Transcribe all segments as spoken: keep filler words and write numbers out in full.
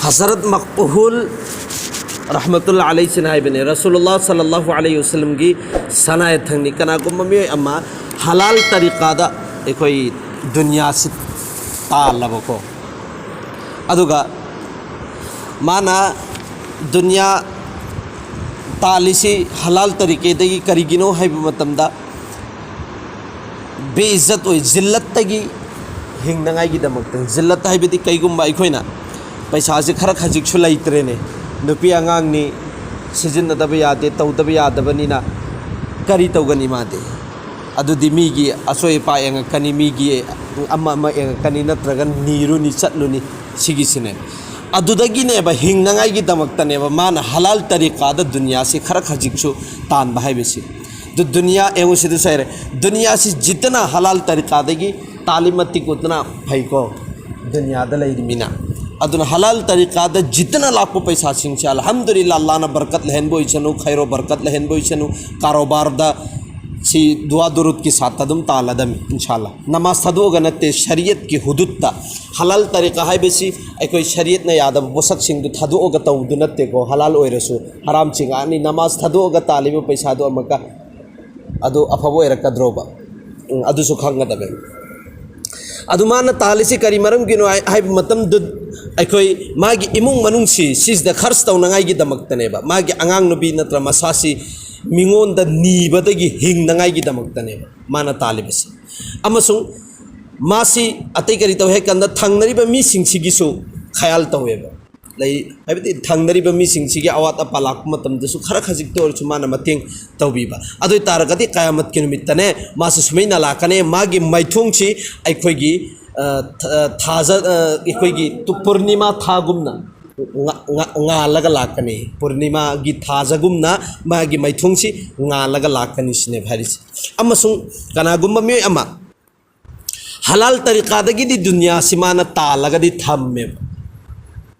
ꯍꯖꯔꯠ ꯃꯛꯍꯨꯜ ꯔꯍꯃꯇꯨꯜꯂꯥ ꯑꯂꯩꯁꯤꯅ ꯍꯥꯏꯕꯅꯦ, ꯔꯁꯨꯂꯨꯜꯂꯥ ꯁꯜꯂꯜꯂꯥꯍꯨ ꯑꯂꯩꯍꯤ ꯋꯁꯜꯂꯝꯒꯤ ꯁꯅꯥꯌꯠꯊꯪꯅꯤ, ꯀꯅꯥꯒꯨꯝꯕ ꯃꯤꯑꯣꯏ ꯑꯃ ꯍꯂꯥꯜ ꯇꯔꯤꯀꯥꯗ ꯑꯩꯈꯣꯏ ꯗꯨꯅꯤꯌꯥꯁꯤ ꯇꯥꯜꯂꯕꯀꯣ, ꯑꯗꯨꯒ ꯃꯥꯅ ꯗꯨꯅꯤꯌꯥ ꯇꯥꯜꯂꯤꯁꯤ ꯍꯂꯥꯜ ꯇꯔꯤꯀꯦꯗꯒꯤ ꯀꯔꯤꯒꯤꯅꯣ ꯍꯥꯏꯕ ꯃꯇꯝꯗ, ꯕꯦꯏꯖꯠ ꯑꯣꯏ, ꯖꯤꯜꯂꯠꯇꯒꯤ ꯍꯤꯡꯅꯉꯥꯏꯒꯤꯗꯃꯛꯇ꯫ ꯖꯤꯜꯂꯠ ꯍꯥꯏꯕꯗꯤ ꯀꯩꯒꯨꯝꯕ ꯑꯩꯈꯣꯏꯅ ꯄꯩꯁꯥꯁꯦ ꯈꯔ ꯈꯖꯤꯛꯁꯨ ꯂꯩꯇ꯭ꯔꯦꯅꯦ, ꯅꯨꯄꯤ ꯑꯉꯥꯡꯅꯤ, ꯁꯤꯖꯤꯟꯅꯗꯕ ꯌꯥꯗꯦ, ꯇꯧꯗꯕ ꯌꯥꯗꯕꯅꯤꯅ ꯀꯔꯤ ꯇꯧꯒꯅꯤ ꯃꯥꯗꯤ? ꯑꯗꯨꯗꯤ ꯃꯤꯒꯤ ꯑꯆꯣꯏ ꯑꯄꯥ ꯌꯦꯡꯉꯛꯀꯅꯤ, ꯃꯤꯒꯤ ꯑꯃ ꯑꯃ ꯌꯦꯡꯉꯛꯀꯅꯤ, ꯅꯠꯇ꯭ꯔꯒ ꯅꯤꯔꯨꯅꯤ, ꯆꯠꯂꯨꯅꯤ, ꯁꯤꯒꯤꯁꯤꯅꯦ꯫ ꯑꯗꯨꯗꯒꯤꯅꯦꯕ, ꯍꯤꯡꯅꯉꯥꯏꯒꯤꯗꯃꯛꯇꯅꯦꯕ ꯃꯥꯅ ꯍꯂꯥꯜ ꯇꯔꯤꯀꯥꯗ ꯗꯨꯅꯤꯌꯥꯁꯤ ꯈꯔ ꯈꯖꯤꯛꯁꯨ ꯇꯥꯟꯕ ꯍꯥꯏꯕꯁꯤ꯫ ꯑꯗꯨ ꯗꯨꯅꯤꯌꯥ ꯌꯦꯡꯉꯨ, ꯁꯤꯗꯁꯨ ꯍꯥꯏꯔꯦ, ꯗꯨꯅꯤꯌꯥꯁꯤ ꯖꯤꯠꯇꯅ ꯍꯂꯥꯜ ꯇꯔꯤꯀꯥꯗꯒꯤ ꯇꯥꯜꯂꯤ ꯃꯇꯤꯛ ꯎꯠꯇꯅ ꯐꯩꯀꯣ, ꯗꯨꯅꯤꯌꯥꯗ ꯂꯩꯔꯤꯃꯤꯅ꯫ ꯑꯗꯨꯅ ꯍꯂꯥꯜ ꯇꯔꯤꯀꯥꯗ ꯖꯤꯠꯇꯅ ꯂꯥꯛꯄ ꯄꯩꯁꯥꯁꯤꯡꯁꯦ, ꯑꯜꯍꯝꯗꯨꯂꯤꯜꯂꯥ, ꯑꯜꯂꯥꯍꯅ ꯕꯔꯀꯠ ꯂꯩꯍꯟꯕ ꯑꯣꯏꯁꯅꯨ, ꯈꯩꯔꯣ ꯕꯔꯀꯠ ꯂꯩꯍꯟꯕ ꯑꯣꯏꯁꯅꯨ, ꯀꯥꯔꯣꯕꯥꯔꯗ ꯁꯤ ꯗꯨꯋꯥ ꯗꯨꯔꯨꯠꯀꯤ ꯁꯥꯠꯇ ꯑꯗꯨꯝ ꯇꯥꯜꯂꯗꯝꯃꯤ, ꯏꯟꯁꯥꯜꯂꯥ꯫ ꯅꯃꯥꯖ ꯊꯥꯗꯣꯛꯑꯒ ꯅꯠꯇꯦ, ꯁꯔꯤꯌꯠꯀꯤ ꯍꯨꯗꯨꯠꯇ꯫ ꯍꯂꯥꯜ ꯇꯔꯤꯀꯥ ꯍꯥꯏꯕꯁꯤ ꯑꯩꯈꯣꯏ ꯁꯔꯤꯌꯠꯅ ꯌꯥꯗꯕ ꯄꯣꯠꯁꯛꯁꯤꯡꯗꯨ ꯊꯥꯗꯣꯛꯑꯒ ꯇꯧꯕꯗꯨ ꯅꯠꯇꯦꯀꯣ, ꯍꯂꯥꯜ ꯑꯣꯏꯔꯁꯨ ꯍꯔꯥꯝ ꯆꯤꯡꯉꯛꯑꯅꯤ꯫ ꯅꯃꯥꯖ ꯊꯥꯗꯣꯛꯑꯒ ꯇꯥꯜꯂꯤꯕ ꯄꯩꯁꯥꯗꯨ ꯑꯃꯨꯛꯀ ꯑꯗꯨ ꯑꯐꯕ ꯑꯣꯏꯔꯛꯀꯗ꯭ꯔꯣꯕ? ꯎꯝ, ꯑꯗꯨꯁꯨ ꯈꯪꯒꯗꯕꯅꯤ꯫ ꯑꯗꯨ ꯃꯥꯅ ꯇꯥꯜꯂꯤꯁꯤ ꯀꯔꯤ ꯃꯔꯝꯒꯤꯅꯣ ꯍꯥꯏ-, ꯍꯥꯏꯕ ꯃꯇꯝꯗ, ꯑꯩꯈꯣꯏ ꯃꯥꯒꯤ ꯏꯃꯨꯡ ꯃꯅꯨꯡꯁꯤ ꯁꯤꯁꯤꯗ ꯈꯔꯆ ꯇꯧꯅꯉꯥꯏꯒꯤꯗꯃꯛꯇꯅꯦꯕ, ꯃꯥꯒꯤ ꯑꯉꯥꯡ ꯅꯨꯄꯤ ꯅꯠꯇ꯭ꯔ ꯃꯁꯥꯁꯤ ꯃꯤꯉꯣꯟꯗ ꯅꯤꯕꯗꯒꯤ ꯍꯤꯡꯅꯉꯥꯏꯒꯤꯗꯃꯛꯇꯅꯦꯕ ꯃꯥꯅ ꯇꯥꯜꯂꯤꯕꯁꯤ꯫ ꯑꯃꯁꯨꯡ ꯃꯥꯁꯤ ꯑꯇꯩ ꯀꯔꯤ ꯇꯧꯏ ꯍꯥꯏ ꯀꯥꯟꯗ, ꯊꯪꯅꯔꯤꯕ ꯃꯤꯁꯤꯡꯁꯤꯒꯤꯁꯨ ꯈꯌꯥꯜ ꯇꯧꯋꯦꯕ꯫ ꯂꯩ, ꯍꯥꯏꯕꯗꯤ ꯊꯪꯅꯔꯤꯕ ꯃꯤꯁꯤꯡꯁꯤꯒꯤ ꯑꯋꯥꯠ ꯑꯄꯥ ꯂꯥꯛꯄ ꯃꯇꯝꯗꯁꯨ ꯈꯔ ꯈꯖꯤꯛꯇ ꯑꯣꯏꯔꯁꯨ ꯃꯥꯅ ꯃꯇꯦꯡ ꯇꯧꯕꯤꯕ꯫ ꯑꯗꯨ ꯑꯣꯏ ꯇꯥꯔꯒꯗꯤ ꯀꯌꯥꯃꯠꯀꯤ ꯅꯨꯃꯤꯠꯇꯅꯦ ꯃꯥꯁꯨ ꯁꯨꯃꯥꯏꯅ ꯂꯥꯛꯀꯅꯤ, ꯃꯥꯒꯤ ꯃꯥꯏꯊꯣꯡꯁꯤ ꯑꯩꯈꯣꯏꯒꯤ, ꯑ, ꯊ-, ꯑ, ꯊꯥꯖ-, ꯑ, ꯑꯩꯈꯣꯏꯒꯤ ꯇꯨ-, ꯄꯨꯔꯅꯤꯃꯥ ꯊꯥꯒꯨꯝꯅ ꯉꯥ-, ꯉꯥ-, ꯉꯥꯜꯂꯒ ꯂꯥꯛꯀꯅꯤ꯫ ꯄꯨꯔꯅꯤꯃꯥꯒꯤ ꯊꯥꯖꯒꯨꯝꯅ ꯃꯥꯒꯤ ꯃꯥꯏꯊꯣꯡꯁꯤ ꯉꯥꯜꯂꯒ ꯂꯥꯛꯀꯅꯤ ꯁꯤꯅꯦꯕ ꯍꯥꯏꯔꯤꯁꯦ꯫ ꯑꯃꯁꯨꯡ ꯀꯅꯥꯒꯨꯝꯕ ꯃꯤꯑꯣꯏ ꯑꯃ ꯍꯂꯥꯜ ꯇꯔꯤꯀꯥꯗꯒꯤꯗꯤ ꯗꯨꯅꯤꯌꯥꯁꯤ ꯃꯥꯅ ꯇꯥꯜꯂꯒꯗꯤ ꯊꯝꯃꯦꯕ,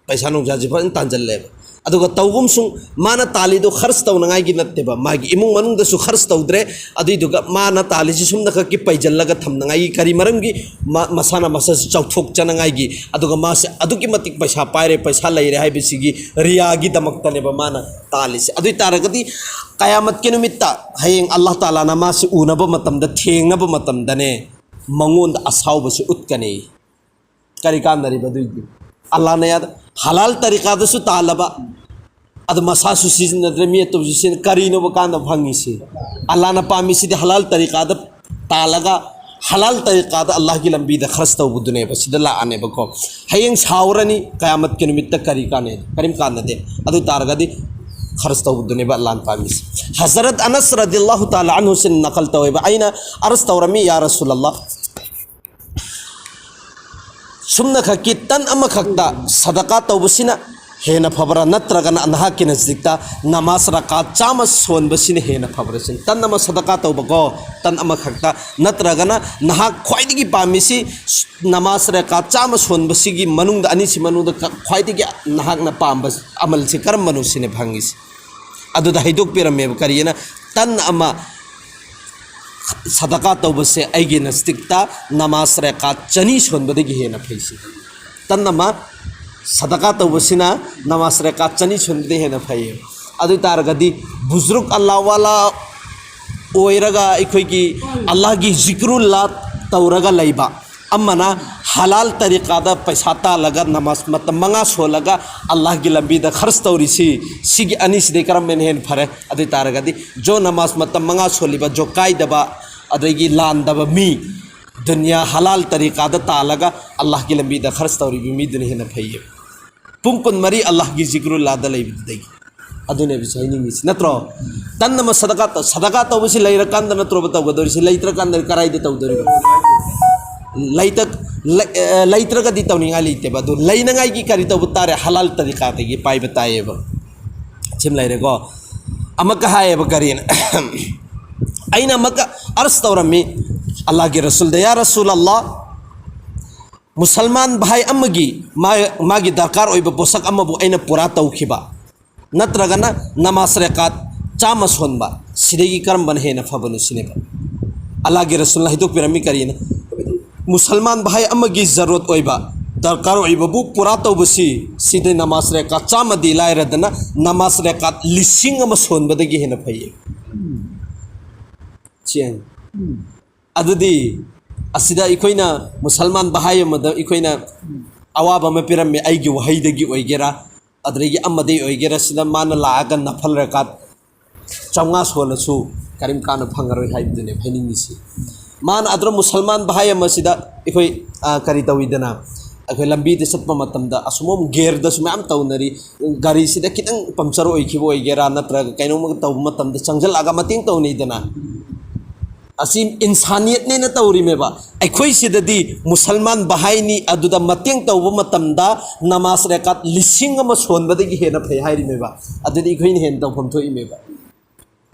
ꯄꯩꯁꯥ ꯅꯨꯡꯁꯥꯁꯤ ꯐꯖꯅ ꯇꯥꯟꯁꯤꯜꯂꯦꯕ꯫ ꯑꯗꯨꯒ ꯇꯧꯒꯨꯝꯁꯨꯡ ꯃꯥꯅ ꯇꯥꯜꯂꯤꯗꯣ ꯈꯔꯁ ꯇꯧꯅꯉꯥꯏꯒꯤ ꯅꯠꯇꯦꯕ, ꯃꯥꯒꯤ ꯏꯃꯨꯡ ꯃꯅꯨꯡꯗꯁꯨ ꯈꯔꯁ ꯇꯧꯗ꯭ꯔꯦ꯫ ꯑꯗꯨꯏꯗꯨꯒ ꯃꯥꯅ ꯇꯥꯜꯂꯤꯁꯤ ꯁꯨꯝꯅ ꯈꯛꯀꯤ ꯄꯩꯁꯤꯜꯂꯒ ꯊꯝꯅꯉꯥꯏꯒꯤ, ꯀꯔꯤ ꯃꯔꯝꯒꯤ? ꯃꯥ ꯃꯁꯥꯅ ꯃꯁꯥꯁꯤ ꯆꯥꯎꯊꯣꯛꯆꯅꯉꯥꯏꯒꯤ꯫ ꯑꯗꯨꯒ ꯃꯥꯁꯦ ꯑꯗꯨꯛꯀꯤ ꯃꯇꯤꯛ ꯄꯩꯁꯥ ꯄꯥꯏꯔꯦ, ꯄꯩꯁꯥ ꯂꯩꯔꯦ ꯍꯥꯏꯕꯁꯤꯒꯤ ꯔꯤꯌꯥꯒꯤꯗꯃꯛꯇꯅꯦꯕ ꯃꯥꯅ ꯇꯥꯜꯂꯤꯁꯦ꯫ ꯑꯗꯨ ꯑꯣꯏ ꯇꯥꯔꯒꯗꯤ ꯀꯌꯥꯃꯠꯀꯤ ꯅꯨꯃꯤꯠꯇ ꯍꯌꯦꯡ ꯑꯜꯂꯥꯍ ꯇꯥꯂꯥꯅ ꯃꯥꯁꯤ ꯎꯅꯕ ꯃꯇꯝꯗ, ꯊꯦꯡꯅꯕ ꯃꯇꯝꯗꯅꯦ, ꯃꯉꯣꯟꯗ ꯑꯁꯥꯎꯕꯁꯤ ꯎꯠꯀꯅꯤ꯫ ꯀꯔꯤ ꯀꯥꯟꯅꯔꯤꯕ ꯑꯗꯨꯏꯗꯤ? ꯑꯜꯂꯥꯍꯅ ꯌꯥꯗ, ꯍꯂꯥꯜ ꯇꯔꯤꯀꯥꯗꯁꯨ ꯇꯥꯜꯂꯕ, ꯑꯗꯨ ꯃꯁꯥꯁꯨ ꯁꯤꯖꯤꯟꯅꯗ꯭ꯔꯦ, ꯃꯤ ꯑꯇꯣꯞꯄꯁꯨ ꯁꯤꯖꯤꯟꯅ-, ꯀꯔꯤꯅꯣꯕ ꯀꯥꯟꯅꯕ ꯐꯪꯉꯤꯁꯤ? ꯑꯜꯂꯥꯍꯅ ꯄꯥꯝꯃꯤꯁꯤꯗꯤ ꯍꯂꯥꯜ ꯇꯔꯤꯀꯥꯗ ꯇꯥꯜꯂꯒ, ꯍꯂꯥꯜ ꯇꯔꯤꯀꯥꯗ ꯑꯜꯂꯥꯍꯒꯤ ꯂꯝꯕꯤꯗ ꯈꯔꯁ ꯇꯧꯕꯗꯨꯅꯦꯕ, ꯁꯤꯗ ꯂꯥꯛꯑꯅꯦꯕꯀꯣ꯫ ꯍꯌꯦꯡ ꯁꯥꯎꯔꯅꯤ, ꯀꯌꯥꯃꯠꯀꯤ ꯅꯨꯃꯤꯠꯇ ꯀꯔꯤ ꯀꯥꯟꯅꯩ? ꯀꯔꯤꯝ ꯀꯥꯟꯅꯗꯦ꯫ ꯑꯗꯨ ꯇꯥꯔꯒꯗꯤ ꯈꯔꯁ ꯇꯧꯕꯗꯨꯅꯦꯕ ꯑꯜꯂꯥꯍꯅ ꯄꯥꯝꯃꯤꯁꯤ꯫ ꯍꯖꯔꯠ ꯑꯅꯁ ꯔꯗꯤꯌꯜꯂꯥꯍꯨ ꯇꯥꯂꯥ ꯑꯟꯍꯨꯁꯤꯅ ꯅꯀꯜ ꯇꯧꯋꯦꯕ, ꯑꯩꯅ ꯑꯔꯁ ꯇꯧꯔꯝꯃꯤ, "ꯌꯥ ꯔꯁꯨꯂꯜꯂꯥꯍ, ꯁꯨꯝꯅ ꯈꯛꯀꯤ ꯇꯟ ꯑꯃꯈꯛꯇ ꯁꯗꯀꯥ ꯇꯧꯕꯁꯤꯅ ꯍꯦꯟꯅ ꯐꯕ꯭ꯔꯥ, ꯅꯠꯇ꯭ꯔꯒꯅ ꯅꯍꯥꯛꯀꯤ ꯅꯖꯗꯤꯛꯇ ꯅꯃꯥꯖ ꯔꯀꯥꯠ ꯆꯥꯝꯃ ꯁꯣꯟꯕꯁꯤꯅ ꯍꯦꯟꯅ ꯐꯕ꯭ꯔꯥ?" ꯁꯤꯅꯤ꯫ ꯇꯟ ꯑꯃ ꯁꯗꯀꯥ ꯇꯧꯕꯀꯣ, ꯇꯟ ꯑꯃꯈꯛꯇ, ꯅꯠꯇ꯭ꯔꯒꯅ ꯅꯍꯥꯛ ꯈ꯭ꯋꯥꯏꯗꯒꯤ ꯄꯥꯝꯃꯤꯁꯤ ꯅꯃꯥꯖ ꯔꯀꯥꯠ ꯆꯥꯝꯃ ꯁꯣꯟꯕꯁꯤꯒꯤ ꯃꯅꯨꯡꯗ, ꯑꯅꯤꯁꯤ ꯃꯅꯨꯡꯗ ꯈ꯭ꯋꯥꯏꯗꯒꯤ ꯅꯍꯥꯛꯅ ꯄꯥꯝꯕ ꯑꯃꯜꯁꯤ ꯀꯔꯝꯕꯅꯣ ꯁꯤꯅꯦ ꯐꯪꯉꯤꯁꯤ꯫ ꯑꯗꯨꯗ ꯍꯥꯏꯗꯣꯛꯄꯤꯔꯝꯃꯦꯕ ꯀꯔꯤꯑꯅ, ꯇꯟ ꯑꯃ ꯁꯗꯀꯥ ꯇꯧꯕꯁꯦ ꯑꯩꯒꯤ ꯅꯖꯗꯤꯛꯇ ꯅꯃꯥꯖ ꯔꯦꯀꯥꯠ ꯆꯅꯤ ꯁꯣꯟꯕꯗꯒꯤ ꯍꯦꯟꯅ ꯐꯩ ꯁꯤ꯫ ꯇꯟ ꯑꯃ ꯁꯗꯀꯥ ꯇꯧꯕꯁꯤꯅ ꯅꯃꯥꯖ ꯔꯦꯀꯥꯠ ꯆꯅꯤ ꯁꯣꯟꯕꯗꯒꯤ ꯍꯦꯟꯅ ꯐꯩꯌꯦ꯫ ꯑꯗꯨ ꯑꯣꯏ ꯇꯥꯔꯒꯗꯤ ꯕꯨꯖ꯭ꯔꯨꯛ ꯑꯜꯂꯥꯍ ꯋꯥꯂꯥ ꯑꯣꯏꯔꯒ ꯑꯩꯈꯣꯏꯒꯤ ꯑꯜꯂꯥꯍꯒꯤ ꯖꯤꯀ꯭ꯔꯨꯜꯂꯥ ꯇꯧꯔꯒ ꯂꯩꯕ ꯑꯃꯅ ꯍꯂꯥꯜ ꯇꯔꯤꯀꯥꯗ ꯄꯩꯁꯥ ꯇꯥꯜꯂꯒ ꯅꯃꯥꯖ ꯃꯇꯝ ꯃꯉꯥ ꯁꯣꯜꯂꯒ ꯑꯜꯂꯥꯍꯒꯤ ꯂꯝꯕꯤꯗ ꯈꯔꯁ ꯇꯧꯔꯤꯁꯤ, ꯁꯤꯒꯤ ꯑꯅꯤꯁꯤꯗꯩ ꯀꯔꯝꯕꯅ ꯍꯦꯟꯅ ꯐꯔꯦ? ꯑꯗꯨ ꯑꯣꯏ ꯇꯥꯔꯒꯗꯤ ꯖꯣ ꯅꯃꯥꯖ ꯃꯇꯝ ꯃꯉꯥ ꯁꯣꯜꯂꯤꯕ ꯖꯣ ꯀꯥꯏꯗꯕ, ꯑꯗꯒꯤ ꯂꯥꯟꯗꯕ ꯃꯤ, ꯗꯨꯅꯤꯌꯥ ꯍꯂꯥꯜ ꯇꯔꯤꯀꯥꯗ ꯇꯥꯜꯂꯒ ꯑꯜꯂꯥꯍꯒꯤ ꯂꯝꯕꯤꯗ ꯈꯔꯁ ꯇꯧꯔꯤꯕ ꯃꯤꯗꯨꯅ ꯍꯦꯟꯅ ꯐꯩꯌꯦꯕ꯫ ꯄꯨꯡ ꯀꯨꯟꯃꯔꯤ ꯑꯜꯂꯥꯍꯒꯤ ꯖꯤꯀ꯭ꯔꯨꯜꯂꯥꯗ ꯂꯩꯕꯗꯨꯗꯒꯤ꯫ ꯑꯗꯨꯅꯦꯕ ꯁꯤ ꯍꯥꯏꯅꯤꯡꯉꯤꯁꯤ, ꯅꯠꯇ꯭ꯔꯣ? ꯇꯟ ꯑꯃ ꯁꯗꯀꯥ ꯇꯧ-, ꯁꯗꯀꯥ ꯇꯧꯕꯁꯤ ꯂꯩꯔꯀꯥꯟꯗ ꯅꯠꯇ꯭ꯔꯣꯕ ꯇꯧꯒꯗꯧꯔꯤꯁꯤ? ꯂꯩꯇ꯭ꯔꯀꯥꯟꯗ ꯀꯔꯥꯏꯗ ꯇꯧꯗꯣꯔꯤꯕ? ꯂꯩꯇ-, ꯂꯩ-, ꯑꯦ, ꯂꯩꯇ꯭ꯔꯒꯗꯤ ꯇꯧꯅꯤꯡꯉꯥꯏ ꯂꯩꯇꯦꯕ꯫ ꯑꯗꯨ ꯂꯩꯅꯉꯥꯏꯒꯤ ꯀꯔꯤ ꯇꯧꯕ ꯇꯥꯔꯦ? ꯍꯂꯥꯜ ꯇꯔꯤꯀꯥꯗꯒꯤ ꯄꯥꯏꯕ ꯇꯥꯏꯌꯦꯕ꯫ ꯁꯤꯃ ꯂꯩꯔꯦꯀꯣ꯫ ꯑꯃꯨꯛꯀ ꯍꯥꯏꯌꯦꯕ ꯀꯔꯤꯅ? ꯑꯩꯅ ꯑꯃꯨꯛꯀ ꯑꯔꯁ ꯇꯧꯔꯝꯃꯤ ꯑꯜꯂꯥꯍꯒꯤ ꯔꯁꯨꯜꯗ, "ꯌꯥ ꯔꯁꯨꯜ ꯑꯜꯂꯥꯍ, ꯃꯨꯁꯜꯃꯥꯟ ꯚꯥꯏ ꯑꯃꯒꯤ ꯃꯥ-, ꯃꯥꯒꯤ ꯗꯔꯀꯥꯔ ꯑꯣꯏꯕ ꯄꯣꯠꯁꯛ ꯑꯃꯕꯨ ꯑꯩꯅ ꯄꯨꯔꯥ ꯇꯧꯈꯤꯕ꯫ ꯅꯠꯇ꯭ꯔꯒꯅ ꯅꯃꯥꯖ ꯔꯦꯀꯥꯠ ꯆꯥꯝꯃ ꯁꯣꯟꯕ, ꯁꯤꯗꯒꯤ ꯀꯔꯝꯕꯅ ꯍꯦꯟꯅ ꯐꯕꯅꯣ ꯁꯤꯅꯦꯕ꯫ ꯑꯜꯂꯥꯍꯒꯤ ꯔꯁꯨꯜꯅ ꯍꯥꯏꯗꯣꯛꯄꯤꯔꯝꯃꯤ ꯀꯔꯤꯅ? ꯃꯨꯁꯜꯃꯥꯟ ꯚꯥꯏ ꯑꯃꯒꯤ ꯖꯔꯨꯔꯠ ꯑꯣꯏꯕ, ꯗꯔꯀꯥꯔ ꯑꯣꯏꯕꯕꯨ ꯄꯨꯔꯥ ꯇꯧꯕꯁꯤ, ꯁꯤꯗ ꯅꯃꯥꯖ ꯔꯦꯀꯥꯠ ꯆꯥꯝꯃꯗꯤ ꯂꯥꯏꯔꯗꯅ ꯅꯃꯥꯖ ꯔꯦꯀꯥꯠ ꯂꯤꯁꯤꯡ ꯑꯃ ꯁꯣꯟꯕꯗꯒꯤ ꯍꯦꯟꯅ ꯐꯩꯌꯦ꯫ ꯆꯦꯡ꯫ ꯑꯗꯨꯗꯤ ꯑꯁꯤꯗ ꯑꯩꯈꯣꯏꯅ ꯃꯨꯁꯜꯃꯥꯟ ꯚꯥꯏ ꯑꯃꯗ ꯑꯩꯈꯣꯏꯅ ꯑꯋꯥꯕ ꯑꯃ ꯄꯤꯔꯝꯃꯦ, ꯑꯩꯒꯤ ꯋꯥꯍꯩꯗꯒꯤ ꯑꯣꯏꯒꯦꯔꯥ, ꯑꯗꯨꯗꯒꯤ ꯑꯃꯗꯒꯤ ꯑꯣꯏꯒꯦꯔꯥ, ꯁꯤꯗ ꯃꯥꯅ ꯂꯥꯛꯑꯒ ꯅꯐꯜ ꯔꯀꯥꯠ ꯆꯥꯝꯃꯉꯥ ꯁꯣꯜꯂꯁꯨ ꯀꯔꯤꯝ ꯀꯥꯟꯅ ꯐꯪꯉꯔꯣꯏ ꯍꯥꯏꯕꯗꯨꯅꯦꯕ ꯍꯥꯏꯅꯤꯡꯉꯤꯁꯤ꯫ ꯃꯥꯅ ꯑꯗꯨꯅ ꯃꯨꯁꯜꯃꯥꯟ ꯚꯥꯏ ꯑꯃꯁꯤꯗ ꯑꯩꯈꯣꯏ, ꯑ, ꯀꯔꯤ ꯇꯧꯋꯤꯗꯅ, ꯑꯩꯈꯣꯏ ꯂꯝꯕꯤꯗ ꯆꯠꯄ ꯃꯇꯝꯗ ꯑꯁꯨꯝ ꯒꯦꯔꯗꯁꯨ ꯃꯌꯥꯝ ꯇꯧꯅꯔꯤ, ꯒꯥꯔꯤꯁꯤꯗ ꯈꯤꯇꯪ ꯄꯝꯆꯔ ꯑꯣꯏꯈꯤꯕ ꯑꯣꯏꯒꯦꯔꯥ, ꯅꯠꯇ꯭ꯔꯒ ꯀꯩꯅꯣꯝꯃ ꯇꯧꯕ ꯃꯇꯝꯗ ꯆꯪꯁꯤꯜꯂꯛꯑꯒ ꯃꯇꯦꯡ ꯇꯧꯅꯩꯗꯅ꯫ ꯑꯁꯤ ꯏꯟꯁꯥꯅꯤꯌꯠꯅꯦꯅ ꯇꯧꯔꯤꯃꯦꯕ꯫ ꯑꯩꯈꯣꯏ ꯁꯤꯗꯗꯤ ꯃꯨꯁꯜꯃꯥꯟ ꯚꯥꯏꯅꯤ, ꯑꯗꯨꯗ ꯃꯇꯦꯡ ꯇꯧꯕ ꯃꯇꯝꯗ ꯅꯃꯥꯖ ꯔꯦꯀꯥꯠ ꯂꯤꯁꯤꯡ ꯑꯃ ꯁꯣꯟꯕꯗꯒꯤ ꯍꯦꯟꯅ ꯐꯩ ꯍꯥꯏꯔꯤꯃꯦꯕ꯫ ꯑꯗꯨꯗꯤ ꯑꯩꯈꯣꯏꯅ ꯍꯦꯟꯅ ꯇꯧꯐꯝ ꯊꯣꯛꯏꯃꯦꯕ꯫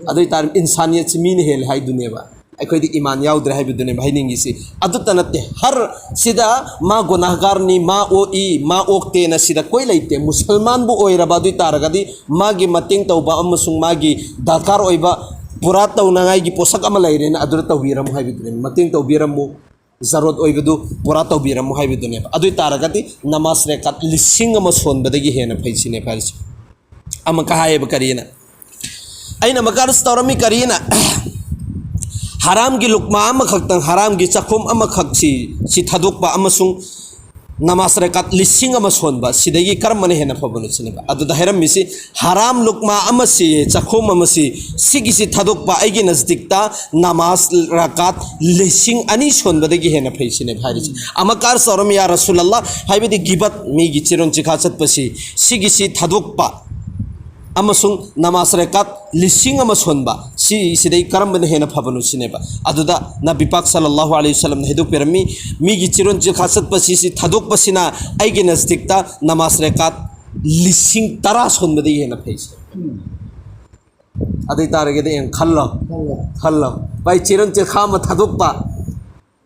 ꯑꯗꯨ ꯑꯣꯏꯇꯥꯔꯗꯤ ꯏꯟꯁꯥꯅꯤꯌꯠꯁꯤ ꯃꯤꯅ ꯍꯦꯜꯂꯦ ꯍꯥꯏꯗꯨꯅꯦꯕ, ꯑꯩꯈꯣꯏꯗꯤ ꯏꯃꯥꯟ ꯌꯥꯎꯗ꯭ꯔꯦ ꯍꯥꯏꯕꯗꯨꯅꯦꯕ ꯍꯥꯏꯅꯤꯡꯉꯤꯁꯤ꯫ ꯑꯗꯨꯇ ꯅꯠꯇꯦ, ꯍꯔ ꯁꯤꯗ ꯃꯥ ꯒꯨꯅꯥꯍꯒꯥꯔꯅꯤ, ꯃꯥ ꯑꯣꯛꯏ, ꯃꯥ ꯑꯣꯛꯇꯦꯅ ꯁꯤꯗ ꯀꯣꯏ ꯂꯩꯇꯦ꯫ ꯃꯨꯁꯜꯃꯥꯟꯕꯨ ꯑꯣꯏꯔꯕ ꯑꯗꯨ ꯑꯣꯏꯇꯥꯔꯒꯗꯤ ꯃꯥꯒꯤ ꯃꯇꯦꯡ ꯇꯧꯕ ꯑꯃꯁꯨꯡ ꯃꯥꯒꯤ ꯗꯔꯀꯥꯔ ꯑꯣꯏꯕ ꯄꯨꯔꯥ ꯇꯧꯅꯉꯥꯏꯒꯤ ꯄꯣꯠꯁꯛ ꯑꯃ ꯂꯩꯔꯦꯅ ꯑꯗꯨꯗ ꯇꯧꯕꯤꯔꯝꯃꯨ ꯍꯥꯏꯕꯗꯨꯅꯦ꯫ ꯃꯇꯦꯡ ꯇꯧꯕꯤꯔꯝꯃꯨ, ꯖꯔꯨꯔꯠ ꯑꯣꯏꯕꯗꯨ ꯄꯨꯔꯥ ꯇꯧꯕꯤꯔꯝꯃꯨ ꯍꯥꯏꯕꯗꯨꯅꯦꯕ꯫ ꯑꯗꯨ ꯑꯣꯏꯇꯥꯔꯒꯗꯤ ꯅꯃꯥꯖ ꯔꯦꯀꯥꯠ ꯂꯤꯁꯤꯡ ꯑꯃ ꯁꯣꯟꯕꯗꯒꯤ ꯍꯦꯟꯅ ꯐꯩ ꯁꯤꯅꯦꯕ ꯍꯥꯏꯔꯤꯁꯦ꯫ ꯑꯃꯨꯛꯀ ꯍꯥꯏꯌꯦꯕ ꯀꯔꯤꯅ? ꯑꯩꯅ ꯑꯃꯨꯛꯀ ꯑꯔꯖ ꯇꯧꯔꯝꯃꯤ ꯀꯔꯤꯅ? ꯍꯔꯥꯝꯒꯤ ꯂꯨꯛꯃꯥ ꯑꯃꯈꯛꯇꯪ, ꯍꯔꯥꯝꯒꯤ ꯆꯥꯛꯈꯨꯝ ꯑꯃꯈꯛꯁꯤ, ꯁꯤ ꯊꯥꯗꯣꯛꯄ ꯑꯃꯁꯨꯡ ꯅꯃꯥꯖ ꯔꯦꯀꯥꯠ ꯂꯤꯁꯤꯡ ꯑꯃ ꯁꯣꯟꯕ, ꯁꯤꯗꯒꯤ ꯀꯔꯝꯕꯅ ꯍꯦꯟꯅ ꯐꯕꯅꯣ ꯁꯤꯅꯦꯕ꯫ ꯑꯗꯨꯗ ꯍꯥꯏꯔꯝꯃꯤꯁꯤ, ꯍꯔꯥꯝ ꯂꯨꯛꯃꯥ ꯑꯃꯁꯤ, ꯆꯥꯛꯈꯨꯝ ꯑꯃꯁꯤ, ꯁꯤꯒꯤꯁꯤ ꯊꯥꯗꯣꯛꯄ ꯑꯩꯒꯤ ꯅꯖꯗꯤꯛꯇ ꯅꯃꯥꯖ ꯔꯀꯥꯠ ꯂꯤꯁꯤꯡ ꯑꯅꯤ ꯁꯣꯟꯕꯗꯒꯤ ꯍꯦꯟꯅ ꯐꯩ ꯁꯤꯅꯦꯕ ꯍꯥꯏꯔꯤꯁꯤ꯫ ꯑꯃꯨꯛꯀ ꯑꯔꯖ ꯇꯧꯔꯝꯃꯤ, "ꯌꯥ ꯔꯁꯨꯂꯜꯂꯥꯍ, ꯍꯥꯏꯕꯗꯤ ꯒꯤꯕꯠ, ꯃꯤꯒꯤ ꯆꯤꯔꯣꯟ ꯆꯤꯈꯥ ꯆꯠꯄꯁꯤ, ꯁꯤꯒꯤꯁꯤ ꯊꯥꯗꯣꯛꯄ ꯑꯃꯁꯨꯡ ꯅꯃꯥꯖ ꯔꯀꯥꯠ ꯂꯤꯁꯤꯡ ꯑꯃ ꯁꯣꯟꯕ, ꯁꯤꯁꯤꯗꯩ ꯀꯔꯝꯕꯅ ꯍꯦꯟꯅ ꯐꯕꯅꯣ?" ꯁꯤꯅꯦꯕ꯫ ꯑꯗꯨꯗ ꯅꯕꯤ ꯄꯥꯛ ꯁꯜꯂꯜꯂꯥꯍꯨ ꯑꯂꯩꯍꯤ ꯋꯁꯜꯂꯝꯅ ꯍꯥꯏꯗꯣꯛꯄꯤꯔꯝꯃꯤ, ꯃꯤꯒꯤ ꯆꯤꯔꯣꯟ ꯆꯤꯈꯥ ꯆꯠꯄꯁꯤ, ꯁꯤ ꯊꯥꯗꯣꯛꯄꯁꯤꯅ ꯑꯩꯒꯤ ꯅꯖꯗꯤꯛꯇ ꯅꯃꯥꯖ ꯔꯀꯥꯠ ꯂꯤꯁꯤꯡ ꯇꯔꯥ ꯁꯣꯟꯕꯗꯒꯤ ꯍꯦꯟꯅ ꯐꯩ ꯁꯤꯅꯦꯕ꯫ ꯑꯗꯨ ꯑꯣꯏꯇꯥꯔꯒꯗꯤ ꯌꯦꯡ ꯈꯜꯂꯣ, ꯈꯜꯂꯣ꯫ ꯈꯜꯂꯣ꯫ ꯚꯥꯏ, ꯆꯤꯔꯣꯟ ꯆꯤꯈꯥ ꯑꯃ ꯊꯥꯗꯣꯛꯄ,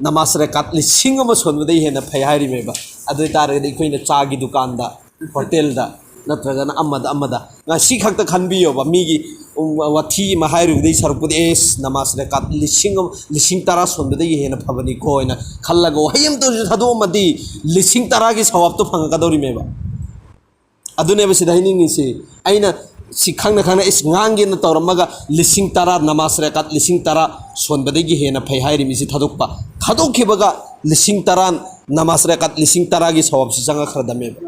ꯅꯃꯥꯖ ꯔꯀꯥꯠ ꯂꯤꯁꯤꯡ ꯑꯃ ꯁꯣꯟꯕꯗꯒꯤ ꯍꯦꯟꯅ ꯐꯩ ꯍꯥꯏꯔꯤꯃꯦꯕ꯫ ꯑꯗꯨ ꯑꯣꯏꯇꯥꯔꯒꯗꯤ ꯑꯩꯈꯣꯏꯅ ꯆꯥꯒꯤ ꯗꯨꯀꯥꯟꯗ, ꯍꯣꯇꯦꯜꯗ, ꯅꯠꯇ꯭ꯔꯒꯅ ꯑꯃꯗ ꯑꯃꯗ꯫ ꯉꯁꯤ ꯈꯛꯇ ꯈꯟꯕꯤꯌꯣꯕ, ꯃꯤꯒꯤ ꯋꯥꯊꯤ ꯑꯃ ꯍꯥꯏꯔꯨꯕꯗꯒꯤ ꯁꯔꯨꯛꯄꯨꯗꯤ ꯑꯦꯁ ꯅꯃꯥꯖ ꯔꯦꯀꯥꯠ ꯂꯤꯁꯤꯡ ꯑꯃ, ꯂꯤꯁꯤꯡ ꯇꯔꯥ ꯁꯣꯟꯕꯗꯒꯤ ꯍꯦꯟꯅ ꯐꯕꯅꯤꯀꯣ ꯍꯥꯏꯅ ꯈꯜꯂꯒ ꯋꯥꯍꯩ ꯑꯃꯇ ꯑꯣꯏꯔꯁꯨ ꯊꯥꯗꯣꯛꯑꯝꯃꯗꯤ ꯂꯤꯁꯤꯡ ꯇꯔꯥꯒꯤ ꯁꯋꯥꯕꯇꯣ ꯐꯪꯉꯛꯀꯗꯧꯔꯤꯃꯦꯕ꯫ ꯑꯗꯨꯅꯦꯕ ꯁꯤꯗ ꯍꯥꯏꯅꯤꯡꯉꯤꯁꯤ꯫ ꯑꯩꯅ ꯁꯤ ꯈꯪꯅ ꯈꯪꯅ ꯏꯁ ꯉꯥꯡꯒꯦꯅ ꯇꯧꯔꯝꯃꯒ ꯂꯤꯁꯤꯡ ꯇꯔꯥ ꯅꯃꯥꯖ ꯔꯦꯀꯥꯠ ꯂꯤꯁꯤꯡ ꯇꯔꯥ ꯁꯣꯟꯕꯗꯒꯤ ꯍꯦꯟꯅ ꯐꯩ ꯍꯥꯏꯔꯤꯃꯤꯁꯤ ꯊꯥꯗꯣꯛꯄ꯫ ꯊꯥꯗꯣꯛꯈꯤꯕꯒ ꯂꯤꯁꯤꯡ ꯇꯔꯥ ꯅꯃꯥꯖ ꯔꯦꯀꯥꯠ ꯂꯤꯁꯤꯡ ꯇꯔꯥꯒꯤ ꯁꯋꯥꯕꯁꯤ ꯆꯪꯉꯛꯈ꯭ꯔꯗꯝꯃꯦꯕ꯫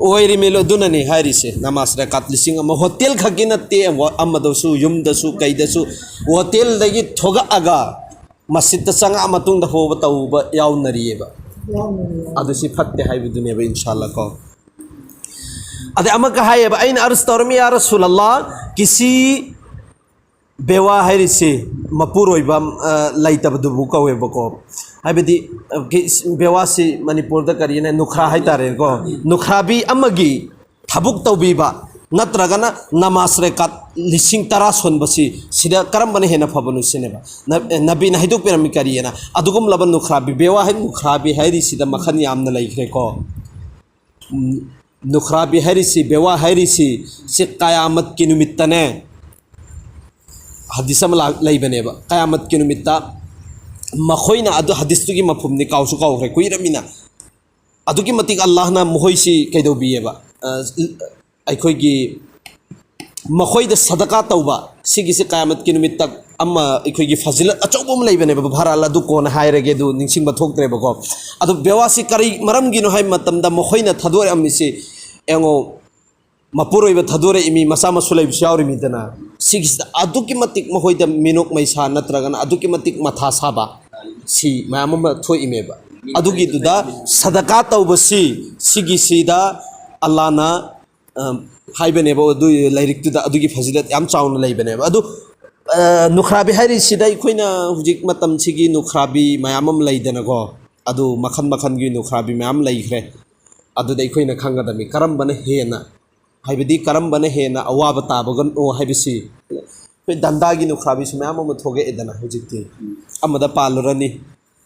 ꯑꯣꯏꯔꯤꯃꯦ, ꯑꯗꯨꯅꯅꯤ ꯍꯥꯏꯔꯤꯁꯦ, ꯅꯃꯥꯖ ꯔꯦꯀꯥꯠ ꯂꯤꯁꯤꯡ ꯑꯃ ꯍꯣꯇꯦꯜ ꯈꯛꯀꯤ ꯅꯠꯇꯦ, ꯑꯃꯗꯁꯨ, ꯌꯨꯝꯗꯁꯨ, ꯀꯩꯗꯁꯨ, ꯍꯣꯇꯦꯜꯗꯒꯤ ꯊꯣꯛꯂꯛꯑꯒ ꯃꯁꯖꯤꯠꯇ ꯆꯪꯉꯛꯑ ꯃꯇꯨꯡꯗ ꯍꯣꯕ ꯇꯧꯕ ꯌꯥꯎꯅꯔꯤꯑꯕ꯫ ꯑꯗꯨ ꯁꯤ ꯐꯠꯇꯦ ꯍꯥꯏꯕꯗꯨꯅꯦꯕ, ꯏꯟꯁꯥꯜꯂꯥ ꯀꯣ꯫ ꯑꯗꯩ ꯑꯃꯨꯛꯀ ꯍꯥꯏꯌꯦꯕ, ꯑꯩꯅ ꯑꯔꯖ ꯇꯧꯔꯝꯃꯤ, "ꯌꯥ ꯔꯁꯨꯂꯜꯂꯥ, ꯀꯤꯁꯤ ꯕꯦꯋꯥ ꯍꯥꯏꯔꯤꯁꯤ ꯃꯄꯨꯔꯣꯏꯕ, ꯑ, ꯂꯩꯇꯕꯗꯨꯕꯨ ꯀꯧꯋꯦꯕꯀꯣ"꯫ ꯍꯥꯏꯕꯗꯤ, ꯑ, ꯀꯤ-, ꯕꯦꯋꯥꯁꯤ ꯃꯅꯤꯄꯨꯔꯗ ꯀꯔꯤꯅ ꯅꯨꯈ꯭ꯔꯥ ꯍꯥꯏꯇꯥꯔꯦꯀꯣ꯫ ꯅꯨꯈ꯭ꯔꯥꯕꯤ ꯑꯃꯒꯤ ꯊꯕꯛ ꯇꯧꯕꯤꯕ ꯅꯠꯇ꯭ꯔꯒꯅ ꯅꯃꯥꯖ ꯔꯦꯀꯥꯠ ꯂꯤꯁꯤꯡ ꯇꯔꯥ ꯁꯣꯟꯕꯁꯤ ꯁꯤꯗ ꯀꯔꯝꯕꯅ ꯍꯦꯟꯅ ꯐꯕꯅꯣ ꯁꯤꯅꯦꯕ꯫ ꯅ-, ꯅꯕꯤꯅ ꯍꯥꯏꯗꯣꯛꯄꯤꯔꯝꯃꯤ ꯀꯔꯤꯑꯅ꯫ ꯑꯗꯨꯒꯨꯝꯂꯕ ꯅꯨꯈ꯭ꯔꯥꯕꯤ, ꯕꯦꯋꯥ ꯍꯥꯏ ꯅꯨꯈ꯭ꯔꯥꯕꯤ ꯍꯥꯏꯔꯤꯁꯤꯗ ꯃꯈꯜ ꯌꯥꯝꯅ ꯂꯩꯈ꯭ꯔꯦꯀꯣ꯫ ꯎꯝ, ꯅꯨꯈ꯭ꯔꯥꯕꯤ ꯍꯥꯏꯔꯤꯁꯤ, ꯕꯦꯋꯥ ꯍꯥꯏꯔꯤꯁꯤ, ꯁꯤ ꯀꯌꯥꯃꯠꯀꯤ ꯅꯨꯃꯤꯠꯇꯅꯦ꯫ ꯍꯗꯤꯁ ꯑꯃ ꯂꯥꯛ-, ꯂꯩꯕꯅꯦꯕ, ꯀꯌꯥꯃꯠꯀꯤ ꯅꯨꯃꯤꯠꯇ ꯃꯈꯣꯏꯅ, ꯑꯗꯨ ꯍꯗꯤꯁꯇꯨꯒꯤ ꯃꯐꯝꯅꯤ, ꯀꯥꯎꯁꯨ ꯀꯥꯎꯈ꯭ꯔꯦ, ꯀꯨꯏꯔꯃꯤꯅ꯫ ꯑꯗꯨꯛꯀꯤ ꯃꯇꯤꯛ ꯑꯜꯂꯥꯍꯅ ꯃꯈꯣꯏꯁꯤ ꯀꯩꯗꯧꯕꯤꯌꯦꯕ? ꯑ, ꯑꯩꯈꯣꯏꯒꯤ ꯃꯈꯣꯏꯗ ꯁꯗꯀꯥ ꯇꯧꯕ, ꯁꯤꯒꯤꯁꯤ ꯀꯌꯥꯃꯠꯀꯤ ꯅꯨꯃꯤꯠꯇ ꯑꯃ ꯑꯩꯈꯣꯏꯒꯤ ꯐꯖꯤꯂꯠ ꯑꯆꯧꯕ ꯑꯃ ꯂꯩꯕꯅꯦꯕ, ꯚꯥꯔꯥꯜ ꯑꯗꯨ ꯀꯣꯟꯅ ꯍꯥꯏꯔꯒꯦ, ꯑꯗꯨ ꯅꯤꯡꯁꯤꯡꯕ ꯊꯣꯛꯇ꯭ꯔꯦꯕꯀꯣ꯫ ꯑꯗꯨ ꯕꯦꯋꯥꯁꯤ ꯀꯔꯤ ꯃꯔꯝꯒꯤꯅꯣ ꯍꯥꯏꯕ ꯃꯇꯝꯗ, ꯃꯈꯣꯏꯅ ꯊꯥꯗꯣꯔꯛꯑꯝꯃꯤꯁꯤ, ꯌꯦꯡꯉꯣ, ꯃꯄꯨꯔꯣꯏꯕ ꯊꯥꯗꯣꯔꯛꯏ ꯃꯤ, ꯃꯆꯥ ꯃꯁꯨ ꯂꯩꯕꯁꯨ ꯌꯥꯎꯔꯤꯃꯤꯗꯅ, ꯁꯤꯒꯤꯁꯤꯗ ꯑꯗꯨꯛꯀꯤ ꯃꯇꯤꯛ ꯃꯈꯣꯏꯗ ꯃꯤꯅꯣꯛ ꯃꯩꯁꯥ ꯅꯠꯇ꯭ꯔꯒꯅ ꯑꯗꯨꯛꯀꯤ ꯃꯇꯤꯛ ꯃꯊꯥ ꯁꯥꯕ, ꯁꯤ ꯃꯌꯥꯝ ꯑꯃ ꯊꯣꯛꯏꯃꯦꯕ꯫ ꯑꯗꯨꯒꯤꯗꯨꯗ ꯁꯗꯀꯥ ꯇꯧꯕꯁꯤ, ꯁꯤꯒꯤꯁꯤꯗ ꯑꯜꯂꯥꯅ ꯑ, ꯍꯥꯏꯕꯅꯦꯕ, ꯑꯗꯨ ꯂꯥꯏꯔꯤꯛꯇꯨꯗ ꯑꯗꯨꯒꯤ ꯐꯖꯤꯂꯠ ꯌꯥꯝ ꯆꯥꯎꯅ ꯂꯩꯕꯅꯦꯕ꯫ ꯑꯗꯨ, ꯑ, ꯅꯨꯈ꯭ꯔꯥꯕꯤ ꯍꯥꯏꯔꯤꯁꯤꯗ ꯑꯩꯈꯣꯏꯅ ꯍꯧꯖꯤꯛ ꯃꯇꯝꯁꯤꯒꯤ ꯅꯨꯈ꯭ꯔꯥꯕꯤ ꯃꯌꯥꯝ ꯑꯃ ꯂꯩꯗꯅꯀꯣ, ꯑꯗꯨ ꯃꯈꯜ ꯃꯈꯜꯒꯤ ꯅꯨꯈ꯭ꯔꯥꯕꯤ ꯃꯌꯥꯝ ꯂꯩꯈ꯭ꯔꯦ꯫ ꯑꯗꯨꯗ ꯑꯩꯈꯣꯏꯅ ꯈꯪꯒꯗꯕꯅꯤ ꯀꯔꯝꯕꯅ ꯍꯦꯟꯅ, ꯍꯥꯏꯕꯗꯤ ꯀꯔꯝꯕꯅ ꯍꯦꯟꯅ ꯑꯋꯥꯕ ꯇꯥꯕꯒꯅꯣ ꯍꯥꯏꯕꯁꯤ꯫ ꯑꯩꯈꯣꯏ ꯗꯟꯗꯥꯒꯤ ꯅꯨꯈ꯭ꯔꯥꯕꯤꯁꯨ ꯃꯌꯥꯝ ꯑꯃ ꯊꯣꯛꯂꯛꯑꯦꯗꯅ ꯍꯧꯖꯤꯛꯇꯤ꯫ ꯑꯃꯗ ꯄꯥꯜꯂꯨꯔꯅꯤ,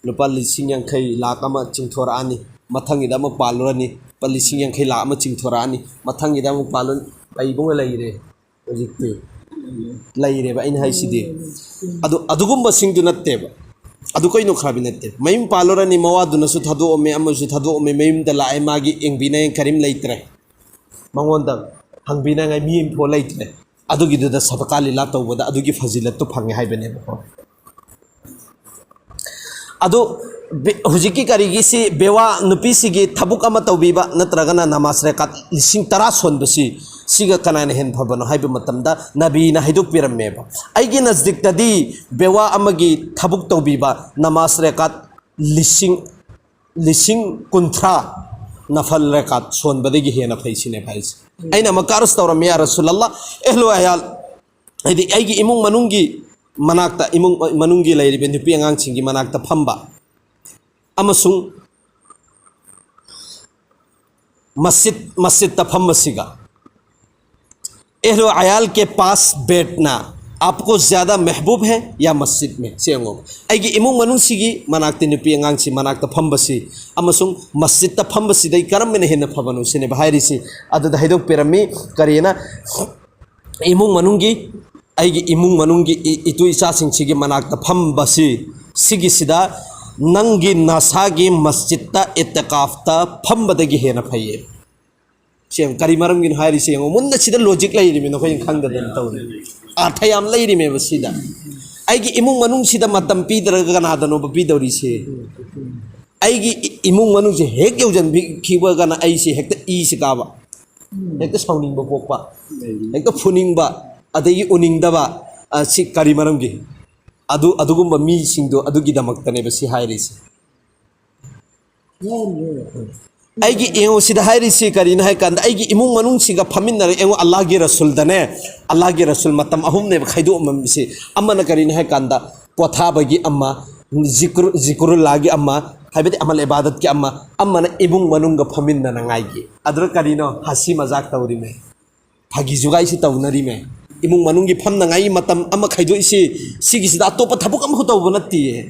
ꯂꯨꯄꯥ ꯂꯤꯁꯤꯡ ꯌꯥꯡꯈꯩ, ꯂꯥꯛ ꯑꯃ ꯆꯤꯡꯊꯣꯔꯛꯑꯅꯤ, ꯃꯊꯪꯒꯤꯗ ꯑꯃꯨꯛ ꯄꯥꯜꯂꯨꯔꯅꯤ, ꯂꯨꯄꯥ ꯂꯤꯁꯤꯡ ꯌꯥꯡꯈꯩ, ꯂꯥꯛ ꯑꯃ ꯆꯤꯡꯊꯣꯔꯛꯑꯅꯤ, ꯃꯊꯪꯒꯤꯗ ꯑꯃꯨꯛ ꯄꯥꯜꯂꯨꯔꯅꯤ, ꯂꯩꯕꯒ ꯂꯩꯔꯦ꯫ ꯍꯧꯖꯤꯛꯇꯤ ꯂꯩꯔꯦꯕ ꯑꯩꯅ ꯍꯥꯏꯁꯤꯗꯤ꯫ ꯑꯗꯨ, ꯑꯗꯨꯒꯨꯝꯕꯁꯤꯡꯗꯨ ꯅꯠꯇꯦꯕ꯫ ꯑꯗꯨ ꯀꯩꯅꯣ ꯈꯔꯕꯤ ꯅꯠꯇꯦ꯫ ꯃꯌꯨꯝ ꯄꯥꯜꯂꯨꯔꯅꯤ, ꯃꯋꯥꯗꯨꯅꯁꯨ ꯊꯥꯗꯣꯛꯑꯝꯃꯦ, ꯑꯃꯁꯨ ꯊꯥꯗꯣꯛꯑꯝꯃꯦ, ꯃꯌꯨꯝꯗ ꯂꯥꯛꯑꯦ, ꯃꯥꯒꯤ ꯌꯦꯡꯕꯤꯅ ꯀꯔꯤꯝ ꯂꯩꯇ꯭ꯔꯦ, ꯃꯉꯣꯟꯗ ꯍꯪꯕꯤꯅꯉꯥꯏ ꯃꯤ ꯑꯃꯐꯥꯎ ꯂꯩꯇ꯭ꯔꯦ꯫ ꯑꯗꯨꯒꯤꯗꯨꯗ ꯁꯗꯀꯥ ꯂꯤꯂꯥ ꯇꯧꯕꯗ ꯑꯗꯨꯒꯤ ꯐꯖꯤꯂꯠꯇꯨ ꯐꯪꯉꯦ ꯍꯥꯏꯕꯅꯦꯕꯀꯣ꯫ ꯑꯗꯨ ꯕꯤ-, ꯍꯧꯖꯤꯛꯀꯤ ꯀꯔꯤꯒꯤꯁꯤ, ꯕꯦꯋꯥ ꯅꯨꯄꯤꯁꯤꯒꯤ ꯊꯕꯛ ꯑꯃ ꯇꯧꯕꯤꯕ ꯅꯠꯇ꯭ꯔꯒꯅ ꯅꯃꯥꯖ ꯔꯦꯀꯥꯠ ꯂꯤꯁꯤꯡ ꯇꯔꯥ ꯁꯣꯟꯕꯁꯤ, ꯁꯤꯒ ꯀꯅꯥꯅ ꯍꯦꯟꯅ ꯐꯕꯅꯣ ꯍꯥꯏꯕ ꯃꯇꯝꯗ, ꯅꯕꯤꯅ ꯍꯥꯏꯗꯣꯛꯄꯤꯔꯝꯃꯦꯕ, "ꯑꯩꯒꯤ ꯅꯖꯗꯤꯛꯇꯗꯤ ꯕꯦꯋꯥ ꯑꯃꯒꯤ ꯊꯕꯛ ꯇꯧꯕꯤꯕ ꯅꯃꯥꯖ ꯔꯦꯀꯥꯠ ꯂꯤꯁꯤꯡ, ꯂꯤꯁꯤꯡ ꯀꯨꯟꯊ꯭ꯔꯥ ꯅꯐꯜ ꯔꯦꯀꯥꯠ ꯁꯣꯟꯕꯗꯒꯤ ꯍꯦꯟꯅ ꯐꯩ" ꯁꯤꯅꯦꯕ ꯍꯥꯏꯁꯦ꯫ ꯑꯩꯅ ꯑꯃꯨꯛ ꯑꯔꯖ ꯇꯧꯔꯝꯃꯤ, "ꯌꯥ ꯔꯁꯨꯂꯜꯂꯥ, ꯑꯍꯂꯨ ꯑꯌꯥꯜ, ꯍꯥꯏꯗꯤ ꯑꯩꯒꯤ ꯏꯃꯨꯡ ꯃꯅꯨꯡꯒꯤ ꯃꯅꯥꯛꯇ, ꯏꯃꯨꯡ ꯃꯅꯨꯡꯒꯤ ꯂꯩꯔꯤꯕ ꯅꯨꯄꯤ ꯑꯉꯥꯡꯁꯤꯡꯒꯤ ꯃꯅꯥꯛꯇ ꯐꯝꯕ ꯑꯃꯁꯨꯡ ꯃꯁꯖꯤꯗ, ꯃꯁꯖꯤꯗꯇ ꯐꯝꯕꯁꯤꯒ, ꯑꯍꯂꯨ ꯑꯌꯥꯜ ꯀꯦ ꯄꯥꯁ ꯕꯦꯊꯅꯥ ꯑꯥꯞꯀꯣ ꯖ꯭ꯌꯥꯗꯥ ꯃꯦꯍꯕꯨꯕ ꯍꯦ ꯌꯥ ꯃꯁꯖꯤꯗ ꯃꯦ?" ꯁꯤ ꯌꯦꯡꯉꯣ, ꯑꯩꯒꯤ ꯏꯃꯨꯡ ꯃꯅꯨꯡꯁꯤꯒꯤ ꯃꯅꯥꯛꯇ ꯅꯨꯄꯤ ꯑꯉꯥꯡꯁꯤ ꯃꯅꯥꯛꯇ ꯐꯝꯕꯁꯤ ꯑꯃꯁꯨꯡ ꯃꯁꯖꯤꯗꯇ ꯐꯝꯕꯁꯤꯗꯩ ꯀꯔꯝꯕꯅ ꯍꯦꯟꯅ ꯐꯕꯅꯣ ꯁꯤꯅꯦꯕ ꯍꯥꯏꯔꯤꯁꯤ꯫ ꯑꯗꯨꯗ ꯍꯥꯏꯗꯣꯛꯄꯤꯔꯝꯃꯤ, ꯀꯔꯤꯅ, ꯏꯃꯨꯡ ꯃꯅꯨꯡꯒꯤ, ꯑꯩꯒꯤ ꯏꯃꯨꯡ ꯃꯅꯨꯡꯒꯤ ꯏ-, ꯏꯇꯨ ꯏꯆꯥꯁꯤꯡꯁꯤꯒꯤ ꯃꯅꯥꯛꯇ ꯐꯝꯕꯁꯤ, ꯁꯤꯒꯤꯁꯤꯗ ꯅꯪꯒꯤ ꯅꯁꯥꯒꯤ ꯃꯁꯖꯤꯗꯇ ꯏꯇꯤꯀꯥꯐꯇ ꯐꯝꯕꯗꯒꯤ ꯍꯦꯟꯅ ꯐꯩꯌꯦ꯫ ꯁꯤ ꯌꯦꯡꯉꯨ, ꯀꯔꯤ ꯃꯔꯝꯒꯤꯅꯣ ꯍꯥꯏꯔꯤꯁꯦ ꯌꯦꯡꯉꯨ꯫ ꯃꯨꯟꯅ ꯁꯤꯗ ꯂꯣꯖꯤꯛ ꯂꯩꯔꯤꯃꯤ, ꯅꯈꯣꯏꯅ ꯈꯪꯗꯗꯅ ꯇꯧꯔꯤ꯫ ꯑꯥꯔꯊ ꯌꯥꯝ ꯂꯩꯔꯤꯃꯦꯕ ꯁꯤꯗ꯫ ꯑꯩꯒꯤ ꯏꯃꯨꯡ ꯃꯅꯨꯡꯁꯤꯗ ꯃꯇꯝ ꯄꯤꯗ꯭ꯔꯒ ꯀꯅꯥꯗꯅꯣꯕ ꯄꯤꯗꯧꯔꯤꯁꯦ? ꯑꯩꯒꯤ ꯏ-, ꯏꯃꯨꯡ ꯃꯅꯨꯡꯁꯦ ꯍꯦꯛ ꯌꯧꯁꯤꯟꯕꯤꯈꯤꯕꯒꯅ ꯑꯩꯁꯦ ꯍꯦꯛꯇ ꯏꯁꯤ ꯀꯥꯕ, ꯍꯦꯛꯇ ꯁꯥꯎꯅꯤꯡꯕ ꯄꯣꯛꯄ, ꯍꯦꯛꯇ ꯐꯨꯅꯤꯡꯕ, ꯑꯗꯒꯤ ꯎꯅꯤꯡꯗꯕ꯫ ꯑ, ꯁꯤ ꯀꯔꯤ ꯃꯔꯝꯒꯤ? ꯑꯗꯨ, ꯑꯗꯨꯒꯨꯝꯕ ꯃꯤꯁꯤꯡꯗꯣ ꯑꯗꯨꯒꯤꯗꯃꯛꯇꯅꯦꯕ ꯁꯤ ꯍꯥꯏꯔꯤꯁꯦ꯫ ꯑꯩꯒꯤ, ꯌꯦꯡꯉꯨ, ꯁꯤꯗ ꯍꯥꯏꯔꯤꯁꯤ ꯀꯔꯤꯅꯣ ꯍꯥꯏ ꯀꯥꯟꯗ, ꯑꯩꯒꯤ ꯏꯃꯨꯡ ꯃꯅꯨꯡꯁꯤꯒ ꯐꯝꯃꯤꯟꯅꯔꯒ, ꯌꯦꯡꯉꯨ, ꯑꯜꯂꯥꯍꯒꯤ ꯔꯁꯨꯜꯗꯅꯦ, ꯑꯜꯂꯥꯍꯒꯤ ꯔꯁꯨꯜ ꯃꯇꯝ ꯑꯍꯨꯝꯅꯦꯕ ꯈꯥꯏꯗꯣꯛꯑꯝꯃꯤꯁꯤ꯫ ꯑꯃꯅ ꯀꯔꯤꯅꯣ ꯍꯥꯏ ꯀꯥꯟꯗ, ꯄꯣꯊꯥꯕꯒꯤ ꯑꯃ, ꯖꯤꯀ꯭ꯔꯨ-, ꯖꯤꯀ꯭ꯔꯨꯜꯂꯥꯍꯒꯤ ꯑꯃ, ꯍꯥꯏꯕꯗꯤ ꯑꯃꯜ ꯏꯕꯥꯗꯠꯀꯤ ꯑꯃ, ꯑꯃꯅ ꯏꯃꯨꯡ ꯃꯅꯨꯡꯒ ꯐꯝꯃꯤꯟꯅꯅꯉꯥꯏꯒꯤ꯫ ꯑꯗꯨꯗ ꯀꯔꯤꯅꯣ ꯍꯁꯤ ꯃꯖꯥꯛ ꯇꯧꯔꯤꯃꯦ? ꯐꯥꯒꯤ ꯖꯨꯒꯥꯏꯁꯤ ꯇꯧꯅꯔꯤꯃꯦ꯫ ꯏꯃꯨꯡ ꯃꯅꯨꯡꯒꯤ ꯐꯝꯅꯉꯥꯏꯒꯤ ꯃꯇꯝ ꯑꯃ ꯈꯥꯏꯗꯣꯛꯏꯁꯤ, ꯁꯤꯒꯤꯁꯤꯗ ꯑꯇꯣꯞꯄ ꯊꯕꯛ ꯑꯃꯐꯥꯎ ꯇꯧꯕ ꯅꯠꯇꯤꯌꯦ꯫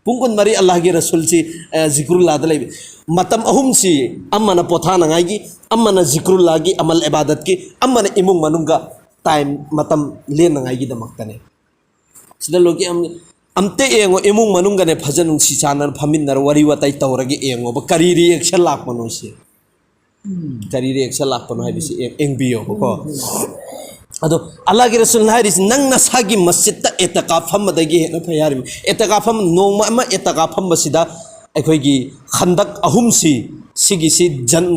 ꯄꯨꯡ ꯀꯨꯟꯃꯔꯤ ꯑꯜꯂꯥꯍꯒꯤ ꯔꯁꯨꯜꯁꯤ, ꯑ, ꯖꯤꯀ꯭ꯔꯨꯜꯂꯥꯗ ꯂꯩꯕ꯫ ꯃꯇꯝ ꯑꯍꯨꯝꯁꯤ, ꯑꯃꯅ ꯄꯣꯊꯥꯅꯉꯥꯏꯒꯤ, ꯑꯃꯅ ꯖꯤꯀ꯭ꯔꯨꯜꯂꯥꯒꯤ ꯑꯃꯜ ꯏꯕꯥꯗꯠꯀꯤ, ꯑꯃꯅ ꯏꯃꯨꯡ ꯃꯅꯨꯡꯒ ꯇꯥꯏꯝ, ꯃꯇꯝ ꯂꯦꯟꯅꯉꯥꯏꯒꯤꯗꯃꯛꯇꯅꯦ꯫ ꯁꯤꯗ ꯂꯣꯏꯒꯤ ꯑꯝ-, ꯑꯝꯇ ꯌꯦꯡꯉꯣ, ꯏꯃꯨꯡ ꯃꯅꯨꯡꯒꯅꯦ ꯐꯖ ꯅꯨꯡꯁꯤ ꯆꯥꯟꯅꯅ ꯐꯝꯃꯤꯟꯅꯔ ꯋꯥꯔꯤ ꯋꯥꯇꯥꯏ ꯇꯧꯔꯒ ꯌꯦꯡꯉꯣꯕ, ꯀꯔꯤ ꯔꯤꯌꯦꯛꯁꯟ ꯂꯥꯛꯄꯅꯣ ꯁꯤ꯫ ꯀꯔꯤ ꯔꯤꯌꯦꯛꯁꯟ ꯂꯥꯛꯄꯅꯣ ꯍꯥꯏꯕꯁꯤ ꯌꯦꯡ-, ꯌꯦꯡꯕꯤꯌꯣꯕꯀꯣ꯫ ꯑꯗꯣ ꯑꯜꯂꯥꯍꯒꯤ ꯔꯁꯨꯜꯅ ꯍꯥꯏꯔꯤꯁꯤ, ꯅꯪ ꯅꯁꯥꯒꯤ ꯃꯁꯖꯤꯠꯇ ꯑꯦꯇꯀꯥꯐ ꯐꯝꯕꯗꯒꯤ ꯍꯦꯟꯅ ꯐꯩ ꯍꯥꯏꯔꯤꯕ꯫ ꯑꯦꯇꯀꯥꯐ ꯐꯝꯕ, ꯅꯣꯡꯃ ꯑꯃ ꯑꯦꯇꯀꯥꯐ ꯐꯝꯕꯁꯤꯗ ꯑꯩꯈꯣꯏꯒꯤ ꯈꯟꯗꯛ ꯑꯍꯨꯝꯁꯤ, ꯁꯤꯒꯤꯁꯤ ꯖꯟ-,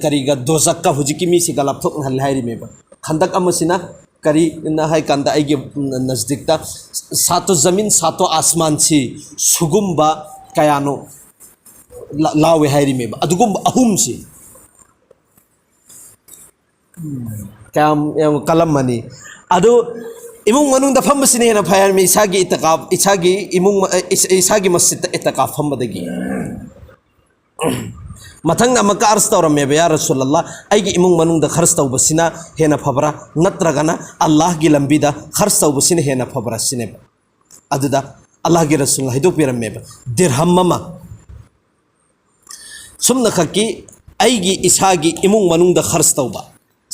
ꯀꯔꯤꯒ ꯗꯣꯖꯛꯀ ꯍꯧꯖꯤꯛꯀꯤ ꯃꯤꯁꯤꯒ ꯂꯥꯞꯊꯣꯛꯅꯍꯜꯂꯦ ꯍꯥꯏꯔꯤꯃꯦꯕ꯫ ꯈꯟꯗꯛ ꯑꯃꯁꯤꯅ ꯀꯔꯤꯅ ꯍꯥꯏ ꯀꯥꯟꯗ ꯑꯩꯒꯤ ꯅꯖꯗꯤꯛꯇ ꯁꯥꯇꯣ ꯖꯃꯤꯟ ꯁꯥꯇꯣ ꯑꯥꯁꯃꯥꯟꯁꯤ ꯁꯨꯒꯨꯝꯕ ꯀꯌꯥꯅꯣ ꯂꯥ-, ꯂꯥꯎꯋꯦ ꯍꯥꯏꯔꯤꯃꯦꯕ꯫ ꯑꯗꯨꯒꯨꯝꯕ ꯑꯍꯨꯝꯁꯤ ꯀꯌꯥꯝ ꯌꯥꯝ ꯀꯜꯂꯝꯃꯅꯤ꯫ ꯑꯗꯨ ꯏꯃꯨꯡ ꯃꯅꯨꯡꯗ ꯐꯝꯕꯁꯤꯅ ꯍꯦꯟꯅ ꯐꯩ ꯍꯥꯏꯔꯝꯃꯤ, ꯏꯁꯥꯒꯤ ꯏꯇꯀꯥꯞ, ꯏꯁꯥꯒꯤ ꯏꯃꯨꯡ, ꯏꯁ-, ꯏꯁꯥꯒꯤ ꯃꯁꯖꯤꯠꯇ ꯏꯇꯀꯥꯞ ꯐꯝꯕꯗꯒꯤ꯫ ꯃꯊꯪꯗ ꯑꯃꯨꯛꯀ ꯑꯔꯁ ꯇꯧꯔꯝꯃꯦꯕ, "ꯌꯥ ꯔꯁꯨꯂꯜꯂꯥ, ꯑꯩꯒꯤ ꯏꯃꯨꯡ ꯃꯅꯨꯡꯗ ꯈꯔꯁ ꯇꯧꯕꯁꯤꯅ ꯍꯦꯟꯅ ꯐꯕ꯭ꯔꯥ, ꯅꯠꯇ꯭ꯔꯒꯅ ꯑꯜꯂꯥꯍꯒꯤ ꯂꯝꯕꯤꯗ ꯈꯔꯁ ꯇꯧꯕꯁꯤꯅ ꯍꯦꯟꯅ ꯐꯕ꯭ꯔꯥ?" ꯁꯤꯅꯦꯕ꯫ ꯑꯗꯨꯗ ꯑꯜꯂꯥꯍꯒꯤ ꯔꯁꯨꯜꯅ ꯍꯥꯏꯗꯣꯛꯄꯤꯔꯝꯃꯦꯕ, "ꯗꯤꯔꯍꯝ ꯑꯃ, ꯁꯨꯝꯅꯈꯛꯀꯤ ꯑꯩꯒꯤ ꯏꯁꯥꯒꯤ ꯏꯃꯨꯡ ꯃꯅꯨꯡꯗ ꯈꯔꯁ ꯇꯧꯕ,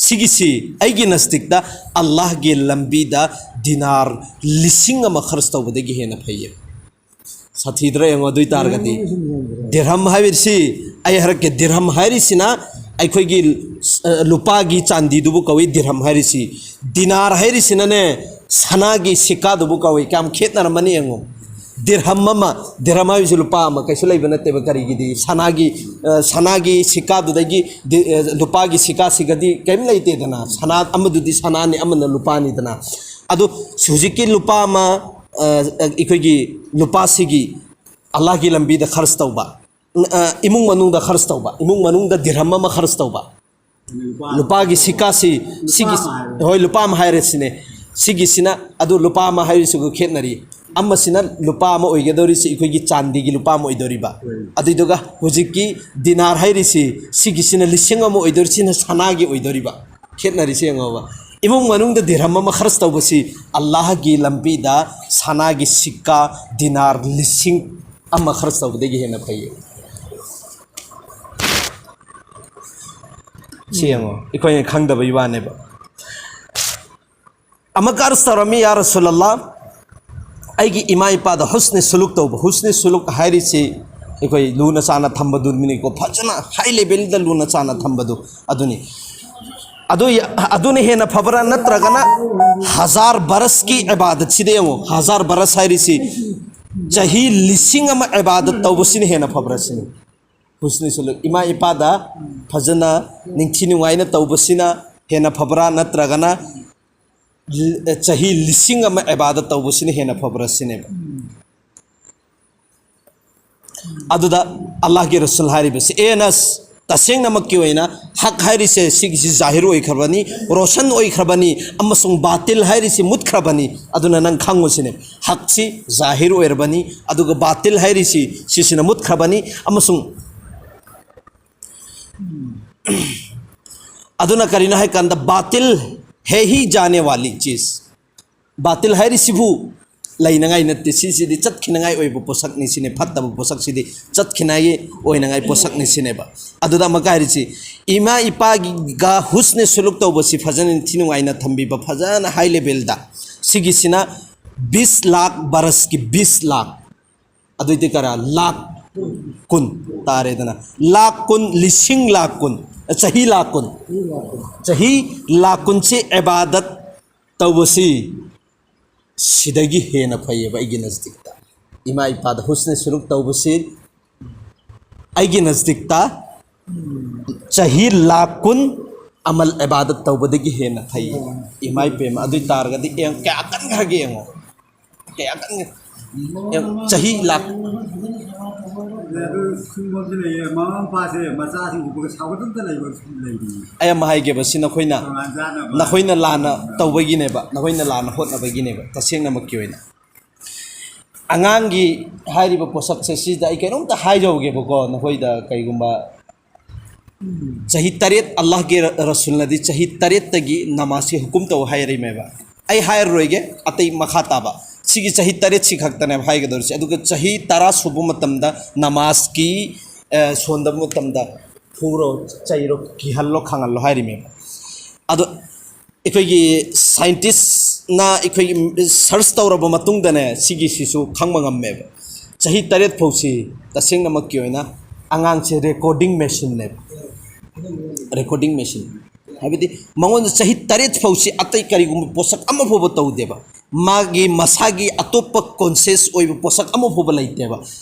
ꯁꯤꯒꯤꯁꯤ ꯑꯩꯒꯤ ꯅꯁꯇꯤꯛꯇ ꯑꯜꯂꯥꯍꯒꯤ ꯂꯝꯕꯤꯗ ꯗꯤꯅꯥꯔ ꯂꯤꯁꯤꯡ ꯑꯃ ꯈꯔꯁ ꯇꯧꯕꯗꯒꯤ ꯍꯦꯟꯅ ꯐꯩꯌꯦ꯫" ꯁꯥꯊꯤꯗ꯭ꯔꯥ ꯌꯦꯡꯉꯣ꯫ ꯑꯗꯨ ꯑꯣꯏ ꯇꯥꯔꯒꯗꯤ ꯗꯤꯔꯍꯝ ꯍꯥꯏꯔꯤꯁꯤ, ꯑꯩ ꯍꯥꯏꯔꯛꯀꯦ, ꯗꯤꯔꯍꯝ ꯍꯥꯏꯔꯤꯁꯤꯅ ꯑꯩꯈꯣꯏꯒꯤ, ꯑ, ꯂꯨꯄꯥꯒꯤ ꯆꯥꯟꯗꯤꯗꯨꯕꯨ ꯀꯧꯏ ꯗꯤꯔꯍꯝ ꯍꯥꯏꯔꯤꯁꯤ꯫ ꯗꯤꯅꯥꯔ ꯍꯥꯏꯔꯤꯁꯤꯅꯅꯦ ꯁꯅꯥꯒꯤ ꯁꯤꯀꯥꯗꯨꯕꯨ ꯀꯧꯏ꯫ ꯀꯌꯥꯝ ꯈꯦꯠꯅꯔꯝꯃꯅꯤ ꯌꯦꯡꯉꯣ꯫ ꯗꯤꯔꯍꯝ ꯑꯃ, ꯗꯤꯔꯍꯝ ꯍꯥꯏꯔꯤꯁꯤ ꯂꯨꯄꯥ ꯑꯃ ꯀꯩꯁꯨ ꯂꯩꯕ ꯅꯠꯇꯦꯕ꯫ ꯀꯔꯤꯒꯤꯗꯤ ꯁꯅꯥꯒꯤ, ꯑ, ꯁꯅꯥꯒꯤ ꯁꯤꯀꯥꯗꯨꯗꯒꯤ ꯗꯤ-, ꯑ, ꯂꯨꯄꯥꯒꯤ ꯁꯤꯀꯥꯁꯤꯒꯗꯤ ꯀꯔꯤꯝ ꯂꯩꯇꯦꯗꯅ꯫ ꯁꯅꯥ ꯑꯃꯗꯨꯗꯤ ꯁꯅꯥꯅꯤ, ꯑꯃꯅ ꯂꯨꯄꯥꯅꯤꯗꯅ꯫ ꯑꯗꯨ ꯍꯧꯖꯤꯛꯀꯤ ꯂꯨꯄꯥ ꯑꯃ, ꯑ, ꯑꯩꯈꯣꯏꯒꯤ ꯂꯨꯄꯥꯁꯤꯒꯤ ꯑꯜꯂꯥꯍꯒꯤ ꯂꯝꯕꯤꯗ ꯈꯔꯁ ꯇꯧꯕ, ꯑ, ꯏꯃꯨꯡ ꯃꯅꯨꯡꯗ ꯈꯔꯁ ꯇꯧꯕ, ꯏꯃꯨꯡ ꯃꯅꯨꯡꯗ ꯗꯤꯔꯍꯝ ꯑꯃ ꯈꯔꯁ ꯇꯧꯕ, ꯂꯨꯄꯥꯒꯤ ꯁꯤꯀꯥꯁꯤ, ꯁꯤꯒꯤ, ꯍꯣꯏ, ꯂꯨꯄꯥ ꯑꯃ ꯍꯥꯏꯔꯁꯤꯅꯦ, ꯁꯤꯒꯤꯁꯤꯅ, ꯑꯗꯨ ꯂꯨꯄꯥ ꯑꯃ ꯍꯥꯏꯔꯤꯁꯤꯒ ꯈꯦꯠꯅꯔꯤ꯫ ꯑꯃꯁꯤꯅ ꯂꯨꯄꯥ ꯑꯃ ꯑꯣꯏꯒꯗꯧꯔꯤꯁꯤ ꯑꯩꯈꯣꯏꯒꯤ ꯆꯥꯟꯗꯤꯒꯤ ꯂꯨꯄꯥ ꯑꯃ ꯑꯣꯏꯗꯧꯔꯤꯕ, ꯑꯗꯨꯏꯗꯨꯒ ꯍꯧꯖꯤꯛꯀꯤ ꯗꯤꯅꯥꯔ ꯍꯥꯏꯔꯤꯁꯤ, ꯁꯤꯒꯤꯁꯤꯅ ꯂꯤꯁꯤꯡ ꯑꯃ ꯑꯣꯏꯗꯧꯔꯤꯁꯤꯅ ꯁꯅꯥꯒꯤ ꯑꯣꯏꯗꯧꯔꯤꯕ꯫ ꯈꯦꯠꯅꯔꯤꯁꯦ ꯌꯦꯡꯉꯣꯕ꯫ ꯏꯃꯨꯡ ꯃꯅꯨꯡꯗ ꯗꯤꯔꯍꯝ ꯑꯃ ꯈꯔꯁ ꯇꯧꯕꯁꯤ ꯑꯜꯂꯥꯍꯒꯤ ꯂꯝꯕꯤꯗ ꯁꯅꯥꯒꯤ ꯁꯤꯛꯀꯥ ꯗꯤꯅꯥꯔ ꯂꯤꯁꯤꯡ ꯑꯃ ꯈꯔꯁ ꯇꯧꯕꯗꯒꯤ ꯍꯦꯟꯅ ꯐꯩꯌꯦ꯫ ꯁꯤ ꯌꯦꯡꯉꯣ, ꯑꯩꯈꯣꯏꯅ ꯈꯪꯗꯕꯩ ꯋꯥꯅꯦꯕ꯫ ꯑꯃꯨꯛꯀ ꯑꯔꯁ ꯇꯧꯔꯝꯃꯤ, "ꯌꯥ ꯔꯁꯨꯂꯜꯂꯥ, ꯑꯩꯒꯤ ꯏꯃꯥ ꯏꯄꯥꯗ ꯍꯨꯁꯅꯤ ꯁꯨꯂꯨꯛ ꯇꯧꯕ", ꯍꯨꯁꯅꯤ ꯁꯨꯂꯨꯛ ꯍꯥꯏꯔꯤꯁꯤ ꯑꯩꯈꯣꯏ ꯂꯨꯅ ꯆꯥꯟꯅ ꯊꯝꯕꯗꯨꯅꯤꯀꯣ, ꯐꯖꯅ ꯍꯥꯏ ꯂꯦꯚꯦꯜꯗ ꯂꯨꯅ ꯆꯥꯟꯅ ꯊꯝꯕꯗꯨ ꯑꯗꯨꯅꯤ꯫ ꯑꯗꯨ ꯌ-, ꯑꯗꯨꯅ ꯍꯦꯟꯅ ꯐꯕ꯭ꯔꯥ, ꯅꯠꯇ꯭ꯔꯒꯅ ꯍꯖꯥꯔ ꯕꯔꯁꯀꯤ ꯏꯕꯥꯗꯠꯁꯤꯗ ꯌꯦꯡꯉꯣ, ꯍꯖꯥꯔ ꯕꯔꯁ ꯍꯥꯏꯔꯤꯁꯤ ꯆꯍꯤ ꯂꯤꯁꯤꯡ ꯑꯃ ꯏꯕꯥꯗꯠ ꯇꯧꯕꯁꯤꯅ ꯍꯦꯟꯅ ꯐꯕ꯭ꯔꯥ ꯁꯤꯅꯤ꯫ ꯍꯨꯁꯅꯤ ꯁꯨꯂꯨꯛ, ꯏꯃꯥ ꯏꯄꯥꯗ ꯐꯖꯅ ꯅꯤꯡꯊꯤ ꯅꯨꯡꯉꯥꯏꯅ ꯇꯧꯕꯁꯤꯅ ꯍꯦꯟꯅ ꯐꯕ꯭ꯔꯥ, ꯅꯠꯇ꯭ꯔꯒꯅ ꯆꯍꯤ ꯂꯤꯁꯤꯡ ꯑꯃ ꯏꯕꯥꯗꯠ ꯇꯧꯕꯁꯤꯅ ꯍꯦꯟꯅ ꯐꯕ꯭ꯔꯥ ꯁꯤꯅꯦꯕ꯫ ꯑꯗꯨꯗ ꯑꯜꯂꯥꯍꯒꯤ ꯔꯁꯨꯜ ꯍꯥꯏꯔꯤꯕꯁꯤ, "ꯑꯦ ꯑꯅꯁ, ꯇꯁꯦꯡꯅꯃꯛꯀꯤ ꯑꯣꯏꯅ ꯍꯛ ꯍꯥꯏꯔꯤꯁꯦ ꯁꯤꯒꯤꯁꯤ ꯖꯥꯍꯤꯔ ꯑꯣꯏꯈ꯭ꯔꯕꯅꯤ, ꯔꯣꯁꯟ ꯑꯣꯏꯈ꯭ꯔꯕꯅꯤ, ꯑꯃꯁꯨꯡ ꯕꯥꯇꯤꯜ ꯍꯥꯏꯔꯤꯁꯤ ꯃꯨꯠꯈ꯭ꯔꯕꯅꯤ꯫ ꯑꯗꯨꯅ ꯅꯪ ꯈꯪꯉꯨ ꯁꯤꯅꯦ, ꯍꯛꯁꯤ ꯖꯥꯍꯤꯔ ꯑꯣꯏꯔꯕꯅꯤ, ꯑꯗꯨꯒ ꯕꯥꯇꯤꯜ ꯍꯥꯏꯔꯤꯁꯤ ꯁꯤꯁꯤꯅ ꯃꯨꯠꯈ꯭ꯔꯕꯅꯤ, ꯑꯃꯁꯨꯡ ꯑꯗꯨꯅ ꯀꯔꯤꯅꯣ ꯍꯥꯏ ꯀꯥꯟꯗ, ꯕꯥꯇꯤꯜ ꯍꯦ ꯍꯤ ꯖꯥꯅꯦ ꯋꯥꯂꯤ ꯆꯤꯖ, ꯕꯥꯇꯤꯜ ꯍꯥꯏꯔꯤꯁꯤꯕꯨ ꯂꯩꯅꯉꯥꯏ ꯅꯠꯇꯦ, ꯁꯤꯁꯤꯗꯤ ꯆꯠꯈꯤꯅꯉꯥꯏ ꯑꯣꯏꯕ ꯄꯣꯠꯁꯛꯅꯤ ꯁꯤꯅꯦ, ꯐꯠꯇꯕ ꯄꯣꯠꯁꯛꯁꯤꯗꯤ ꯆꯠꯈꯤꯅꯉꯥꯏꯒꯤ ꯑꯣꯏꯅꯉꯥꯏ ꯄꯣꯠꯁꯛꯅꯤ ꯁꯤꯅꯦꯕ꯫ ꯑꯗꯨꯗ ꯑꯃꯨꯛꯀ ꯍꯥꯏꯔꯤꯁꯤ, ꯏꯃꯥ ꯏꯄꯥꯒ ꯍꯨꯁꯅꯦ ꯁꯨꯂꯨꯛ ꯇꯧꯕꯁꯤ ꯐꯖꯅ ꯅꯤꯡꯊꯤ ꯅꯨꯡꯉꯥꯏꯅ ꯊꯝꯕꯤꯕ, ꯐꯖꯅ ꯍꯥꯏ ꯂꯦꯚꯦꯜꯗ, ꯁꯤꯒꯤꯁꯤꯅ ꯕꯤꯁ ꯂꯥꯈ ꯕꯔꯁꯀꯤ ꯕꯤꯁ ꯂꯥꯈ, ꯑꯗꯨꯏꯗꯤ ꯀꯔꯥ ꯂꯥꯈ ꯀꯨꯟ ꯇꯥꯔꯦꯗꯅ, ꯂꯥꯈ ꯀꯨꯟ, ꯂꯤꯁꯤꯡ ꯂꯥꯈ ꯀꯨꯟ, ꯆꯍꯤ ꯂꯥꯈ ꯀꯨꯟ, ꯆꯍꯤ ꯂꯥꯈ ꯀꯨꯟꯁꯤ ꯏꯕꯥꯗꯠ ꯇꯧꯕꯁꯤ ꯁꯤꯗꯒꯤ ꯍꯦꯟꯅ ꯐꯩꯌꯦꯕ ꯑꯩꯒꯤ ꯅꯖꯗꯤꯛꯇ꯫ ꯏꯃꯥ ꯏꯄꯥꯗ ꯍꯨꯁꯅ ꯁꯨꯂꯨꯛ ꯇꯧꯕꯁꯤ ꯑꯩꯒꯤ ꯅꯖꯗꯤꯛꯇ ꯆꯍꯤ ꯂꯥꯈ ꯀꯨꯟ ꯑꯃꯜ ꯏꯕꯥꯗꯠ ꯇꯧꯕꯗꯒꯤ ꯍꯦꯟꯅ ꯐꯩ꯫ ꯏꯃꯥ ꯏꯄꯦꯝꯃ, ꯑꯗꯨ ꯑꯣꯏ ꯇꯥꯔꯒꯗꯤ ꯌꯦꯡ-, ꯀꯌꯥ ꯀꯟꯈ꯭ꯔꯒꯦ ꯌꯦꯡꯉꯣ, ꯀꯌꯥ ꯀꯟꯈ꯭ꯔꯦ꯫ ꯌꯦꯡꯉꯣ, ꯆꯍꯤ ꯂꯥꯈ, ꯑꯗꯨ ꯁꯨꯝꯕꯁꯨ ꯂꯩꯌꯦ, ꯃꯃꯥ ꯃꯄꯥꯁꯦ ꯃꯆꯥꯁꯤꯡ ꯎꯕꯒ ꯁꯥꯎꯒꯠꯇꯅ ꯂꯩꯕ ꯂꯩꯕꯅꯤ꯫ ꯑꯩ ꯑꯃ ꯍꯥꯏꯒꯦꯕ, ꯁꯤ ꯅꯈꯣꯏꯅ, ꯇꯣꯉꯥꯟ ꯆꯥꯅꯕ꯫ ꯅꯈꯣꯏꯅ ꯂꯥꯟꯅ ꯇꯧꯕꯒꯤꯅꯦꯕ, ꯅꯈꯣꯏꯅ ꯂꯥꯟꯅ ꯍꯣꯠꯅꯕꯒꯤꯅꯦꯕ꯫ ꯇꯁꯦꯡꯅꯃꯛꯀꯤ ꯑꯣꯏꯅ ꯑꯉꯥꯡꯒꯤ ꯍꯥꯏꯔꯤꯕ ꯄꯣꯠꯁꯛꯁꯦ, ꯁꯤꯗ ꯑꯩ ꯀꯩꯅꯣꯝꯇ ꯍꯥꯏꯖꯍꯧꯒꯦꯕꯀꯣ, ꯅꯈꯣꯏꯗ ꯀꯩꯒꯨꯝꯕ ꯆꯍꯤ ꯇꯔꯦꯠ, ꯑꯜꯂꯥꯍꯒꯤ ꯔ-, ꯔꯁꯨꯜꯅꯗꯤ ꯆꯍꯤ ꯇꯔꯦꯠꯇꯒꯤ ꯅꯃꯥꯖꯁꯤ ꯍꯨꯀꯨꯝ ꯇꯧ ꯍꯥꯏꯔꯤꯃꯦꯕ꯫ ꯑꯩ ꯍꯥꯏꯔꯔꯣꯏꯒꯦ ꯑꯇꯩ ꯃꯈꯥ ꯇꯥꯕ꯫ ꯁꯤꯒꯤ ꯆꯍꯤ ꯇꯔꯦꯠꯁꯤ ꯈꯛꯇꯅꯦꯕ ꯍꯥꯏꯒꯗꯧꯔꯤꯁꯦ꯫ ꯑꯗꯨꯒ ꯆꯍꯤ ꯇꯔꯥ ꯁꯨꯕ ꯃꯇꯝꯗ ꯅꯃꯥꯖꯀꯤ, ꯑ, ꯁꯣꯟꯗꯕ ꯃꯇꯝꯗ ꯐꯨꯔꯣ, ꯆꯩꯔꯣ, ꯀꯤꯍꯜꯂꯣ, ꯈꯪꯍꯜꯂꯣ ꯍꯥꯏꯔꯤꯃꯦꯕ꯫ ꯑꯗꯣ ꯑꯩꯈꯣꯏꯒꯤ ꯁꯥꯏꯟꯇꯤꯁꯅ ꯑꯩꯈꯣꯏꯒꯤ ꯁꯔꯆ ꯇꯧꯔꯕ ꯃꯇꯨꯡꯗꯅꯦ, ꯁꯤꯒꯤꯁꯤꯁꯨ ꯈꯪꯕ ꯉꯝꯃꯦꯕ꯫ ꯆꯍꯤ ꯇꯔꯦꯠ ꯐꯥꯎꯁꯤ ꯇꯁꯦꯡꯅꯃꯛꯀꯤ ꯑꯣꯏꯅ ꯑꯉꯥꯡꯁꯦ ꯔꯦꯀꯣꯔꯗꯤꯡ ꯃꯦꯁꯤꯟꯅꯦꯕ꯫ ꯔꯦꯀꯣꯔꯗꯤꯡ ꯃꯦꯁꯤꯟ ꯍꯥꯏꯕꯗꯤ ꯃꯉꯣꯟꯗ ꯆꯍꯤ ꯇꯔꯦꯠ ꯐꯥꯎꯁꯤ ꯑꯇꯩ ꯀꯔꯤꯒꯨꯝꯕ ꯄꯣꯠꯁꯛ ꯑꯃ ꯐꯥꯎꯕ ꯇꯧꯗꯦꯕ꯫ ꯃꯥꯒꯤ ꯃꯁꯥꯒꯤ ꯑꯇꯣꯞꯄ ꯀꯣꯟꯁꯤꯌꯁ ꯑꯣꯏꯕ ꯄꯣꯠꯁꯛ ꯑꯃ ꯐꯥꯎꯕ ꯂꯩꯇꯦꯕ꯫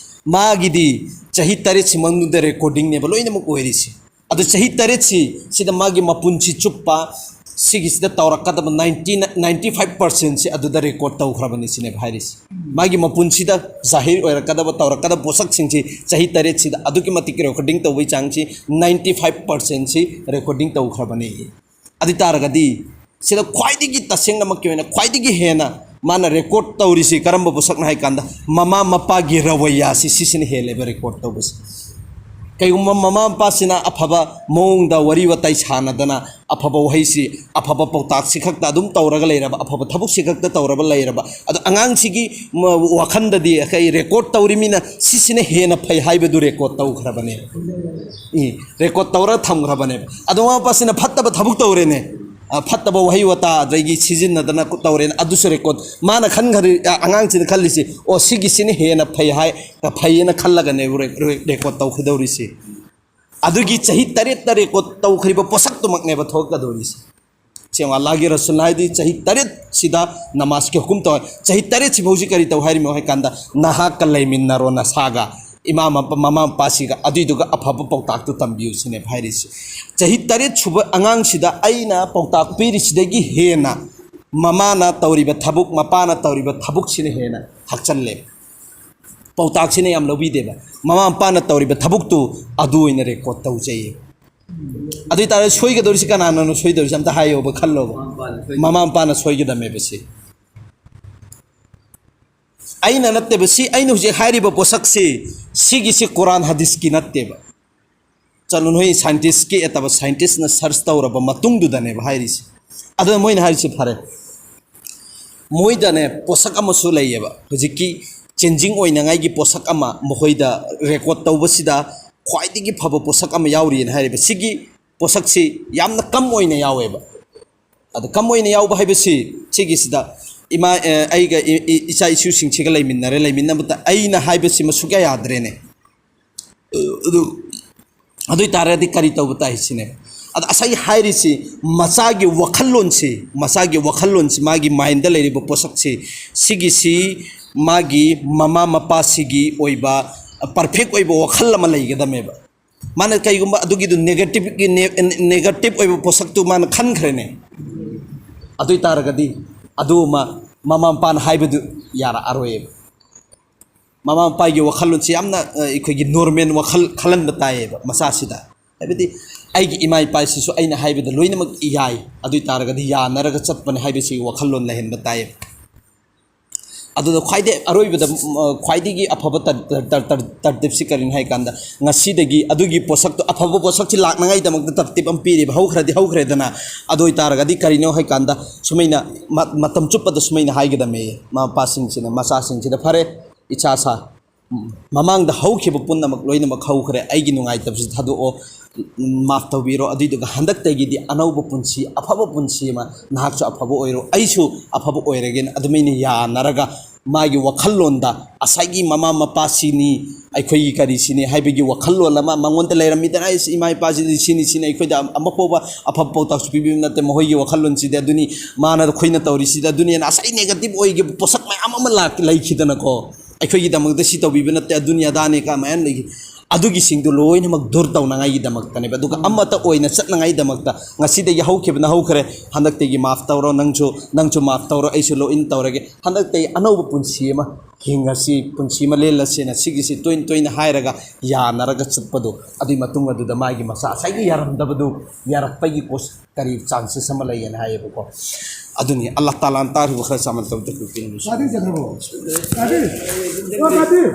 ꯃꯥꯒꯤꯗꯤ ꯆꯍꯤ ꯇꯔꯦꯠꯁꯤ ꯃꯅꯨꯡꯗ ꯔꯦꯀꯣꯔꯗꯤꯡꯅꯦꯕ ꯂꯣꯏꯅꯃꯛ ꯑꯣꯏꯔꯤꯁꯤ꯫ ꯑꯗꯨ ꯆꯍꯤ ꯇꯔꯦꯠꯁꯤ ꯁꯤꯗ ꯃꯥꯒꯤ ꯃꯄꯨꯟꯁꯤ ꯆꯨꯞꯄ ꯁꯤꯒꯤꯁꯤꯗ ꯇꯧꯔꯛꯀꯗꯕ ninety, ninety five percentꯁꯤ ꯑꯗꯨꯗ ꯔꯦꯀꯣꯔꯗ ꯇꯧꯈ꯭ꯔꯕꯅꯤ ꯁꯤꯅꯦꯕ ꯍꯥꯏꯔꯤꯁꯤ꯫ ꯃꯥꯒꯤ ꯃꯄꯨꯟꯁꯤꯗ ꯖꯥꯍꯤꯔ ꯑꯣꯏꯔꯛꯀꯗꯕ, ꯇꯧꯔꯛꯀꯗꯕ ꯄꯣꯠꯁꯛꯁꯤꯡꯁꯤ ꯆꯍꯤ ꯇꯔꯦꯠꯁꯤꯗ ꯑꯗꯨꯛꯀꯤ ꯃꯇꯤꯛ ꯔꯦꯀꯣꯔꯗꯤꯡ ꯇꯧꯕꯒꯤ ꯆꯥꯡꯁꯤ ninety five percentꯁꯤ ꯔꯦꯀꯣꯔꯗꯤꯡ ꯇꯧꯈ꯭ꯔꯕꯅꯤ꯫ ꯑꯗꯨ ꯑꯣꯏ ꯇꯥꯔꯒꯗꯤ ꯁꯤꯗ ꯈ꯭ꯋꯥꯏꯗꯒꯤ ꯇꯁꯦꯡꯅꯃꯛꯀꯤ ꯑꯣꯏꯅ ꯈ꯭ꯋꯥꯏꯗꯒꯤ ꯍꯦꯟꯅ ꯃꯥꯅ ꯔꯦꯀꯣꯔꯗ ꯇꯧꯔꯤꯁꯤ ꯀꯔꯝꯕ ꯄꯣꯠꯁꯛꯅꯣ ꯍꯥꯏ ꯀꯥꯟꯗ, ꯃꯃꯥ ꯃꯄꯥꯒꯤ ꯔꯋꯩꯌꯥꯁꯤ ꯁꯤꯁꯤꯅ ꯍꯦꯜꯂꯦꯕ ꯔꯦꯀꯣꯔꯗ ꯇꯧꯕꯁꯦ꯫ ꯀꯩꯒꯨꯝꯕ ꯃꯃꯥ ꯃꯄꯥꯁꯤꯅ ꯑꯐꯕ ꯃꯑꯣꯡꯗ ꯋꯥꯔꯤ ꯋꯥꯇꯥꯏ ꯁꯥꯟꯅꯗꯅ, ꯑꯐꯕ ꯋꯥꯍꯩꯁꯤ, ꯑꯐꯕ ꯄꯥꯎꯇꯥꯛꯁꯤ ꯈꯛꯇ ꯑꯗꯨꯝ ꯇꯧꯔꯒ ꯂꯩꯔꯕ, ꯑꯐꯕ ꯊꯕꯛꯁꯤ ꯈꯛꯇ ꯇꯧꯔꯕ ꯂꯩꯔꯕ, ꯑꯗꯣ ꯑꯉꯥꯡꯁꯤꯒꯤ ꯃ-, ꯋꯥꯈꯜꯗꯗꯤ ꯑꯩꯈꯣꯏ ꯔꯦꯀꯣꯔꯗ ꯇꯧꯔꯤ ꯃꯤꯅ ꯁꯤꯁꯤꯅ ꯍꯦꯟꯅ ꯐꯩ ꯍꯥꯏꯕꯗꯨ ꯔꯦꯀꯣꯔꯗ ꯇꯧꯈ꯭ꯔꯕꯅꯦꯕ꯫ ꯏ, ꯔꯦꯀꯣꯔꯗ ꯇꯧꯔꯒ ꯊꯝꯈ꯭ꯔꯕꯅꯦꯕ꯫ ꯑꯗꯣ ꯃꯃꯥ ꯃꯄꯥꯁꯤꯅ ꯐꯠꯇꯕ ꯊꯕꯛ ꯇꯧꯔꯦꯅꯦ, ꯑ, ꯐꯠꯇꯕ ꯋꯥꯍꯩ ꯋꯥꯇꯥ ꯑꯗꯒꯤ ꯁꯤꯖꯤꯟꯅꯗꯅ ꯇꯧꯔꯦꯅꯦ, ꯑꯗꯨꯁꯨ ꯔꯦꯀꯣꯔꯗ꯫ ꯃꯥꯅ ꯈꯟꯈ꯭ꯔꯤ, ꯑ, ꯑꯉꯥꯡꯁꯤꯅ ꯈꯜꯂꯤꯁꯤ, "ꯑꯣ, ꯁꯤꯒꯤꯁꯤꯅ ꯍꯦꯟꯅ ꯐꯩ ꯍꯥꯏ, ꯐꯩꯌꯦꯅ ꯈꯜꯂꯒꯅꯦꯕ ꯔꯦ-, ꯔꯦ-, ꯔꯦꯀꯣꯔꯗ ꯇꯧꯒꯗꯧꯔꯤꯁꯤ"꯫ ꯑꯗꯨꯒꯤ ꯆꯍꯤ ꯇꯔꯦꯠꯇ ꯔꯦꯀꯣꯔꯗ ꯇꯧꯈ꯭ꯔꯤꯕ ꯄꯣꯠꯁꯛꯇꯨꯃꯛꯅꯦꯕ ꯊꯣꯛꯀꯗꯧꯔꯤꯁꯦ꯫ ꯁꯦꯡꯅ ꯑꯜꯂꯥꯍꯒꯤ ꯔꯁꯨꯜ ꯍꯥꯏꯗꯤ ꯆꯍꯤ ꯇꯔꯦꯠꯁꯤꯗ ꯅꯃꯥꯖꯀꯤ ꯍꯨꯀꯨꯝ ꯇꯧ꯫ ꯆꯍꯤ ꯇꯔꯦꯠꯁꯤ ꯐꯥꯎꯁꯤ ꯀꯔꯤ ꯇꯧ ꯍꯥꯏꯔꯤꯃꯣ ꯍꯥꯏ ꯀꯥꯟꯗ, ꯅꯍꯥꯛꯀ ꯂꯩꯃꯤꯟꯅꯔꯣ, ꯅꯁꯥꯒ, ꯏꯃꯥ ꯃꯄꯥ, ꯃꯃꯥ ꯃꯄꯥꯁꯤꯒ, ꯑꯗꯨꯏꯗꯨꯒ ꯑꯐꯕ ꯄꯥꯎꯇꯥꯛꯇꯨ ꯇꯝꯕꯤꯌꯨ ꯁꯤꯅꯦꯕ ꯍꯥꯏꯔꯤꯁꯤ꯫ ꯆꯍꯤ ꯇꯔꯦꯠ ꯁꯨꯕ ꯑꯉꯥꯡꯁꯤꯗ ꯑꯩꯅ ꯄꯥꯎꯇꯥꯛ ꯄꯤꯔꯤꯁꯤꯗꯒꯤ ꯍꯦꯟꯅ ꯃꯃꯥꯅ ꯇꯧꯔꯤꯕ ꯊꯕꯛ, ꯃꯄꯥꯅ ꯇꯧꯔꯤꯕ ꯊꯕꯛꯁꯤꯅ ꯍꯦꯟꯅ ꯍꯥꯛꯆꯜꯂꯦ꯫ ꯄꯥꯎꯇꯥꯛꯁꯤꯅ ꯌꯥꯝ ꯂꯧꯕꯤꯗꯦꯕ꯫ ꯃꯃꯥ ꯃꯄꯥꯅ ꯇꯧꯔꯤꯕ ꯊꯕꯛꯇꯨ ꯑꯗꯨ ꯑꯣꯏꯅ ꯔꯦꯀꯣꯔꯗ ꯇꯧꯖꯩꯌꯦ꯫ ꯑꯗꯨ ꯑꯣꯏꯇꯥꯔꯗꯤ ꯁꯣꯏꯒꯗꯧꯔꯤꯁꯤ ꯀꯅꯥꯅꯅꯣ ꯁꯣꯏꯗꯧꯔꯤꯁꯤ? ꯑꯝꯇ ꯍꯥꯏꯌꯣꯕ, ꯈꯜꯂꯣꯕ꯫ ꯃꯃꯥ ꯃꯄꯥꯅ ꯁꯣꯏꯒꯗꯕꯅꯦꯕ ꯁꯤ꯫ ꯑꯩꯅ ꯅꯠꯇꯦꯕ ꯁꯤ, ꯑꯩꯅ ꯍꯧꯖꯤꯛ ꯍꯥꯏꯔꯤꯕ ꯄꯣꯠꯁꯛꯁꯤ, ꯁꯤꯒꯤꯁꯤ ꯀꯨꯔꯥꯟ ꯍꯗꯤꯁꯀꯤ ꯅꯠꯇꯦꯕ꯫ ꯆꯠꯂꯨ ꯅꯣꯏ ꯁꯥꯏꯟꯇꯤꯁꯀꯤ ꯑꯦꯇꯕ ꯁꯥꯏꯟꯇꯤꯁꯅ ꯁꯔꯆ ꯇꯧꯔꯕ ꯃꯇꯨꯡꯗꯨꯗꯅꯦꯕ ꯍꯥꯏꯔꯤꯁꯤ꯫ ꯑꯗꯨꯅ ꯃꯣꯏꯅ ꯍꯥꯏꯔꯤꯁꯤ ꯐꯔꯦ꯫ ꯃꯣꯏꯗꯅꯦ ꯄꯣꯠꯁꯛ ꯑꯃꯁꯨ ꯂꯩꯌꯦꯕ꯫ ꯍꯧꯖꯤꯛꯀꯤ ꯆꯦꯟꯖꯤꯡ ꯑꯣꯏꯅꯉꯥꯏꯒꯤ ꯄꯣꯠꯁꯛ ꯑꯃ ꯃꯈꯣꯏꯗ ꯔꯦꯀꯣꯔꯠ ꯇꯧꯕꯁꯤꯗ ꯈ꯭ꯋꯥꯏꯗꯒꯤ ꯐꯕ ꯄꯣꯠꯁꯛ ꯑꯃ ꯌꯥꯎꯔꯤꯅ ꯍꯥꯏꯔꯤꯕ꯫ ꯁꯤꯒꯤ ꯄꯣꯠꯁꯛꯁꯤ ꯌꯥꯝꯅ ꯀꯝ ꯑꯣꯏꯅ ꯌꯥꯎꯋꯦꯕ꯫ ꯑꯗ ꯀꯝ ꯑꯣꯏꯅ ꯌꯥꯎꯕ ꯍꯥꯏꯕꯁꯤ ꯁꯤꯒꯤꯁꯤꯗ ꯏꯃꯥ, ꯑꯦ, ꯑꯩꯒ ꯏ-, ꯏ-, ꯏꯆꯥ ꯏꯁꯨꯁꯤꯡꯁꯤꯒ ꯂꯩꯃꯤꯟꯅꯔꯦ, ꯂꯩꯃꯤꯟꯅꯕꯗ ꯑꯩꯅ ꯍꯥꯏꯕꯁꯤꯃ ꯁꯨꯛꯌꯥ ꯌꯥꯗ꯭ꯔꯦꯅꯦ꯫ ꯑꯗꯨ, ꯑꯗꯨ ꯑꯣꯏ ꯇꯥꯔꯒꯗꯤ ꯀꯔꯤ ꯇꯧꯕ ꯇꯥꯏ ꯁꯤꯅꯦ꯫ ꯑꯗ ꯉꯁꯥꯏ ꯍꯥꯏꯔꯤꯁꯤ ꯃꯆꯥꯒꯤ ꯋꯥꯈꯜꯂꯣꯟꯁꯤ, ꯃꯆꯥꯒꯤ ꯋꯥꯈꯜꯂꯣꯟꯁꯤ, ꯃꯥꯒꯤ ꯃꯥꯏꯟꯗ ꯂꯩꯔꯤꯕ ꯄꯣꯠꯁꯛꯁꯤ, ꯁꯤꯒꯤꯁꯤ ꯃꯥꯒꯤ ꯃꯃꯥ ꯃꯄꯥꯁꯤꯒꯤ ꯑꯣꯏꯕ ꯄꯔꯐꯦꯛ ꯑꯣꯏꯕ ꯋꯥꯈꯜ ꯑꯃ ꯂꯩꯒꯗꯃꯦꯕ꯫ ꯃꯥꯅ ꯀꯩꯒꯨꯝꯕ ꯑꯗꯨꯒꯤꯗꯨ ꯅꯦꯒꯦꯇꯤꯚꯀꯤ ꯅꯦ-, ꯅꯦꯒꯦꯇꯤꯚ ꯑꯣꯏꯕ ꯄꯣꯠꯁꯛꯇꯨ ꯃꯥꯅ ꯈꯟꯈ꯭ꯔꯦꯅꯦ, ꯑꯗꯨ ꯑꯣꯏ ꯇꯥꯔꯒꯗꯤ ꯑꯗꯨ ꯑꯃ ꯃꯃꯥ ꯃꯄꯥꯅ ꯍꯥꯏꯕꯗꯨ ꯌꯥꯔꯛꯑꯔꯣꯏꯕ꯫ ꯃꯃꯥ ꯃꯄꯥꯒꯤ ꯋꯥꯈꯜꯂꯣꯟꯁꯤ ꯌꯥꯝꯅ, ꯑ, ꯑꯩꯈꯣꯏꯒꯤ ꯅꯣꯔꯃꯦꯜ ꯋꯥꯈꯜ ꯈꯜꯍꯟꯕ ꯇꯥꯏꯌꯦꯕ ꯃꯆꯥꯁꯤꯗ꯫ ꯍꯥꯏꯕꯗꯤ ꯑꯩꯒꯤ ꯏꯃꯥ ꯏꯄꯥꯁꯤꯁꯨ ꯑꯩꯅ ꯍꯥꯏꯕꯗ ꯂꯣꯏꯅꯃꯛ ꯌꯥꯏ, ꯑꯗꯨ ꯑꯣꯏ ꯇꯥꯔꯒꯗꯤ ꯌꯥꯅꯔꯒ ꯆꯠꯄꯅꯦ ꯍꯥꯏꯕꯁꯤꯒꯤ ꯋꯥꯈꯜꯂꯣꯟ ꯂꯩꯍꯟꯕ ꯇꯥꯏꯌꯦꯕ꯫ ꯑꯗꯨꯗ ꯈ꯭ꯋꯥꯏꯗꯒꯤ ꯑꯔꯣꯏꯕꯗ, ꯎꯝ, ꯑ, ꯈ꯭ꯋꯥꯏꯗꯒꯤ ꯑꯐꯕ ꯇꯔ-, ꯇꯔ-, ꯇꯔ-, ꯇꯔ-, ꯇꯔꯇꯤꯞꯁꯤ ꯀꯔꯤꯅꯣ ꯍꯥꯏ ꯀꯥꯟꯗ, ꯉꯁꯤꯗꯒꯤ ꯑꯗꯨꯒꯤ ꯄꯣꯠꯁꯛꯇꯣ, ꯑꯐꯕ ꯄꯣꯠꯁꯛꯁꯤ ꯂꯥꯛꯅꯉꯥꯏꯗꯃꯛꯇ ꯇꯔꯇꯤꯞ ꯑꯃ ꯄꯤꯔꯤꯕ, ꯍꯧꯈ꯭ꯔꯗꯤ ꯍꯧꯈ꯭ꯔꯦꯗꯅ꯫ ꯑꯗꯨ ꯑꯣꯏ ꯇꯥꯔꯒꯗꯤ ꯀꯔꯤꯅꯣ ꯍꯥꯏ ꯀꯥꯟꯗ, ꯁꯨꯃꯥꯏꯅ ꯃ-, ꯃꯇꯝ ꯆꯨꯞꯄꯗ ꯁꯨꯃꯥꯏꯅ ꯍꯥꯏꯒꯗꯕꯅꯦ ꯃꯃꯥ ꯃꯄꯥꯁꯤꯡꯁꯤꯅ ꯃꯆꯥꯁꯤꯡꯁꯤꯗ, "ꯐꯔꯦ, ꯏꯆꯥ ꯁꯥ, ꯃꯃꯥꯡꯗ ꯍꯧꯈꯤꯕ ꯄꯨꯝꯅꯃꯛ ꯂꯣꯏꯅꯃꯛ ꯍꯧꯈ꯭ꯔꯦ, ꯑꯩꯒꯤ ꯅꯨꯡꯉꯥꯏꯇꯕꯁꯤ ꯊꯥꯗꯣꯛꯑꯣ, ꯃꯥꯐ ꯇꯧꯕꯤꯔꯣ, ꯑꯗꯨꯏꯗꯨꯒ ꯍꯟꯗꯛꯇꯒꯤꯗꯤ ꯑꯅꯧꯕ ꯄꯨꯟꯁꯤ, ꯑꯐꯕ ꯄꯨꯟꯁꯤ ꯑꯃ, ꯅꯍꯥꯛꯁꯨ ꯑꯐꯕ ꯑꯣꯏꯔꯣ, ꯑꯩꯁꯨ ꯑꯐꯕ ꯑꯣꯏꯔꯒꯦꯅ", ꯑꯗꯨꯃꯥꯏꯅ ꯌꯥꯅꯔꯒ ꯃꯥꯒꯤ ꯋꯥꯈꯜꯂꯣꯟꯗ ꯉꯁꯥꯏꯒꯤ ꯃꯃꯥ ꯃꯄꯥꯁꯤꯅꯤ, ꯑꯩꯈꯣꯏꯒꯤ ꯀꯔꯤꯁꯤꯅꯤ ꯍꯥꯏꯕꯒꯤ ꯋꯥꯈꯜꯂꯣꯟ ꯑꯃ ꯃꯉꯣꯟꯗ ꯂꯩꯔꯝꯃꯤꯗꯅ, "ꯑꯩꯁ, ꯏꯃꯥ ꯏꯄꯥꯁꯤꯗꯤ ꯁꯤꯅꯤ, ꯁꯤꯅꯤ, ꯑꯩꯈꯣꯏꯗ ꯑꯃꯐꯥꯎꯕ ꯑꯐꯕ ꯄꯥꯎꯇꯥꯛꯁꯨ ꯄꯤꯕꯤꯕ ꯅꯠꯇꯦ, ꯃꯈꯣꯏꯒꯤ ꯋꯥꯈꯜꯂꯣꯟꯁꯤꯗꯤ ꯑꯗꯨꯅꯤ, ꯃꯥꯅ ꯑꯩꯈꯣꯏꯅ ꯇꯧꯔꯤꯁꯤꯗꯤ ꯑꯗꯨꯅꯤ" ꯍꯥꯏꯅ ꯉꯁꯥꯏ ꯅꯦꯒꯦꯇꯤꯚ ꯑꯣꯏꯈꯤꯕ ꯄꯣꯠꯁꯛ ꯃꯌꯥꯝ ꯑꯃ ꯂꯥꯛ-, ꯂꯩꯈꯤꯗꯅꯀꯣ꯫ "ꯑꯩꯈꯣꯏꯒꯤꯗꯃꯛꯇ ꯁꯤ ꯇꯧꯕꯤꯕ ꯅꯠꯇꯦ, ꯑꯗꯨꯅꯤ ꯑꯗꯥꯅꯤ" ꯀꯥ ꯃꯌꯥꯝ ꯂꯩꯈꯤ꯫ ꯑꯗꯨꯒꯤꯁꯤꯡꯗꯨ ꯂꯣꯏꯅꯃꯛ ꯗꯨꯔ ꯇꯧꯅꯉꯥꯏꯒꯤꯗꯃꯛꯇꯅꯦꯕ꯫ ꯑꯗꯨꯒ ꯑꯃꯠꯇ ꯑꯣꯏꯅ ꯆꯠꯅꯉꯥꯏꯒꯤꯗꯃꯛꯇ ꯉꯁꯤꯗꯒꯤ ꯍꯧꯈꯤꯕꯅ ꯍꯧꯈ꯭ꯔꯦ, ꯍꯟꯗꯛꯇꯒꯤ ꯃꯥꯐ ꯇꯧꯔꯣ, ꯅꯪꯁꯨ, ꯅꯪꯁꯨ ꯃꯥꯐ ꯇꯧꯔꯣ, ꯑꯩꯁꯨ ꯂꯣꯏꯅ ꯇꯧꯔꯒꯦ, ꯍꯟꯗꯛꯇꯒꯤ ꯑꯅꯧꯕ ꯄꯨꯟꯁꯤ ꯑꯃ ꯍꯤꯡꯉꯁꯤ, ꯄꯨꯟꯁꯤ ꯑꯃ ꯂꯦꯜꯂꯁꯦꯅ ꯁꯤꯒꯤꯁꯤ ꯇꯣꯏꯅ ꯇꯣꯏꯅ ꯍꯥꯏꯔꯒ ꯌꯥꯅꯔꯒ ꯆꯠꯄꯗꯣ, ꯑꯗꯨꯒꯤ ꯃꯇꯨꯡ ꯑꯗꯨꯗ ꯃꯥꯒꯤ ꯃꯆꯥ ꯉꯁꯥꯏꯒꯤ ꯌꯥꯔꯝꯗꯕꯗꯨ ꯌꯥꯔꯛꯄꯒꯤ ꯀꯣꯁ-, ꯀꯔꯤ ꯆꯥꯟꯁꯦꯁ ꯑꯃ ꯂꯩꯌꯦꯅ ꯍꯥꯏꯌꯦꯕꯀꯣ꯫ ꯑꯗꯨꯅꯤ ꯑꯜꯂꯥꯍ ꯇꯥꯂꯥꯅ ꯇꯥꯔꯤꯕ ꯈꯔ ꯆꯥꯃꯜ ꯇꯧꯗ ꯀꯨꯀꯤꯅ ꯀꯥꯗꯤꯔ ꯆꯠꯈ꯭ꯔꯕꯣ? ꯀꯥꯗꯤꯔ! ꯑꯣ, ꯀꯥꯗꯤꯔ!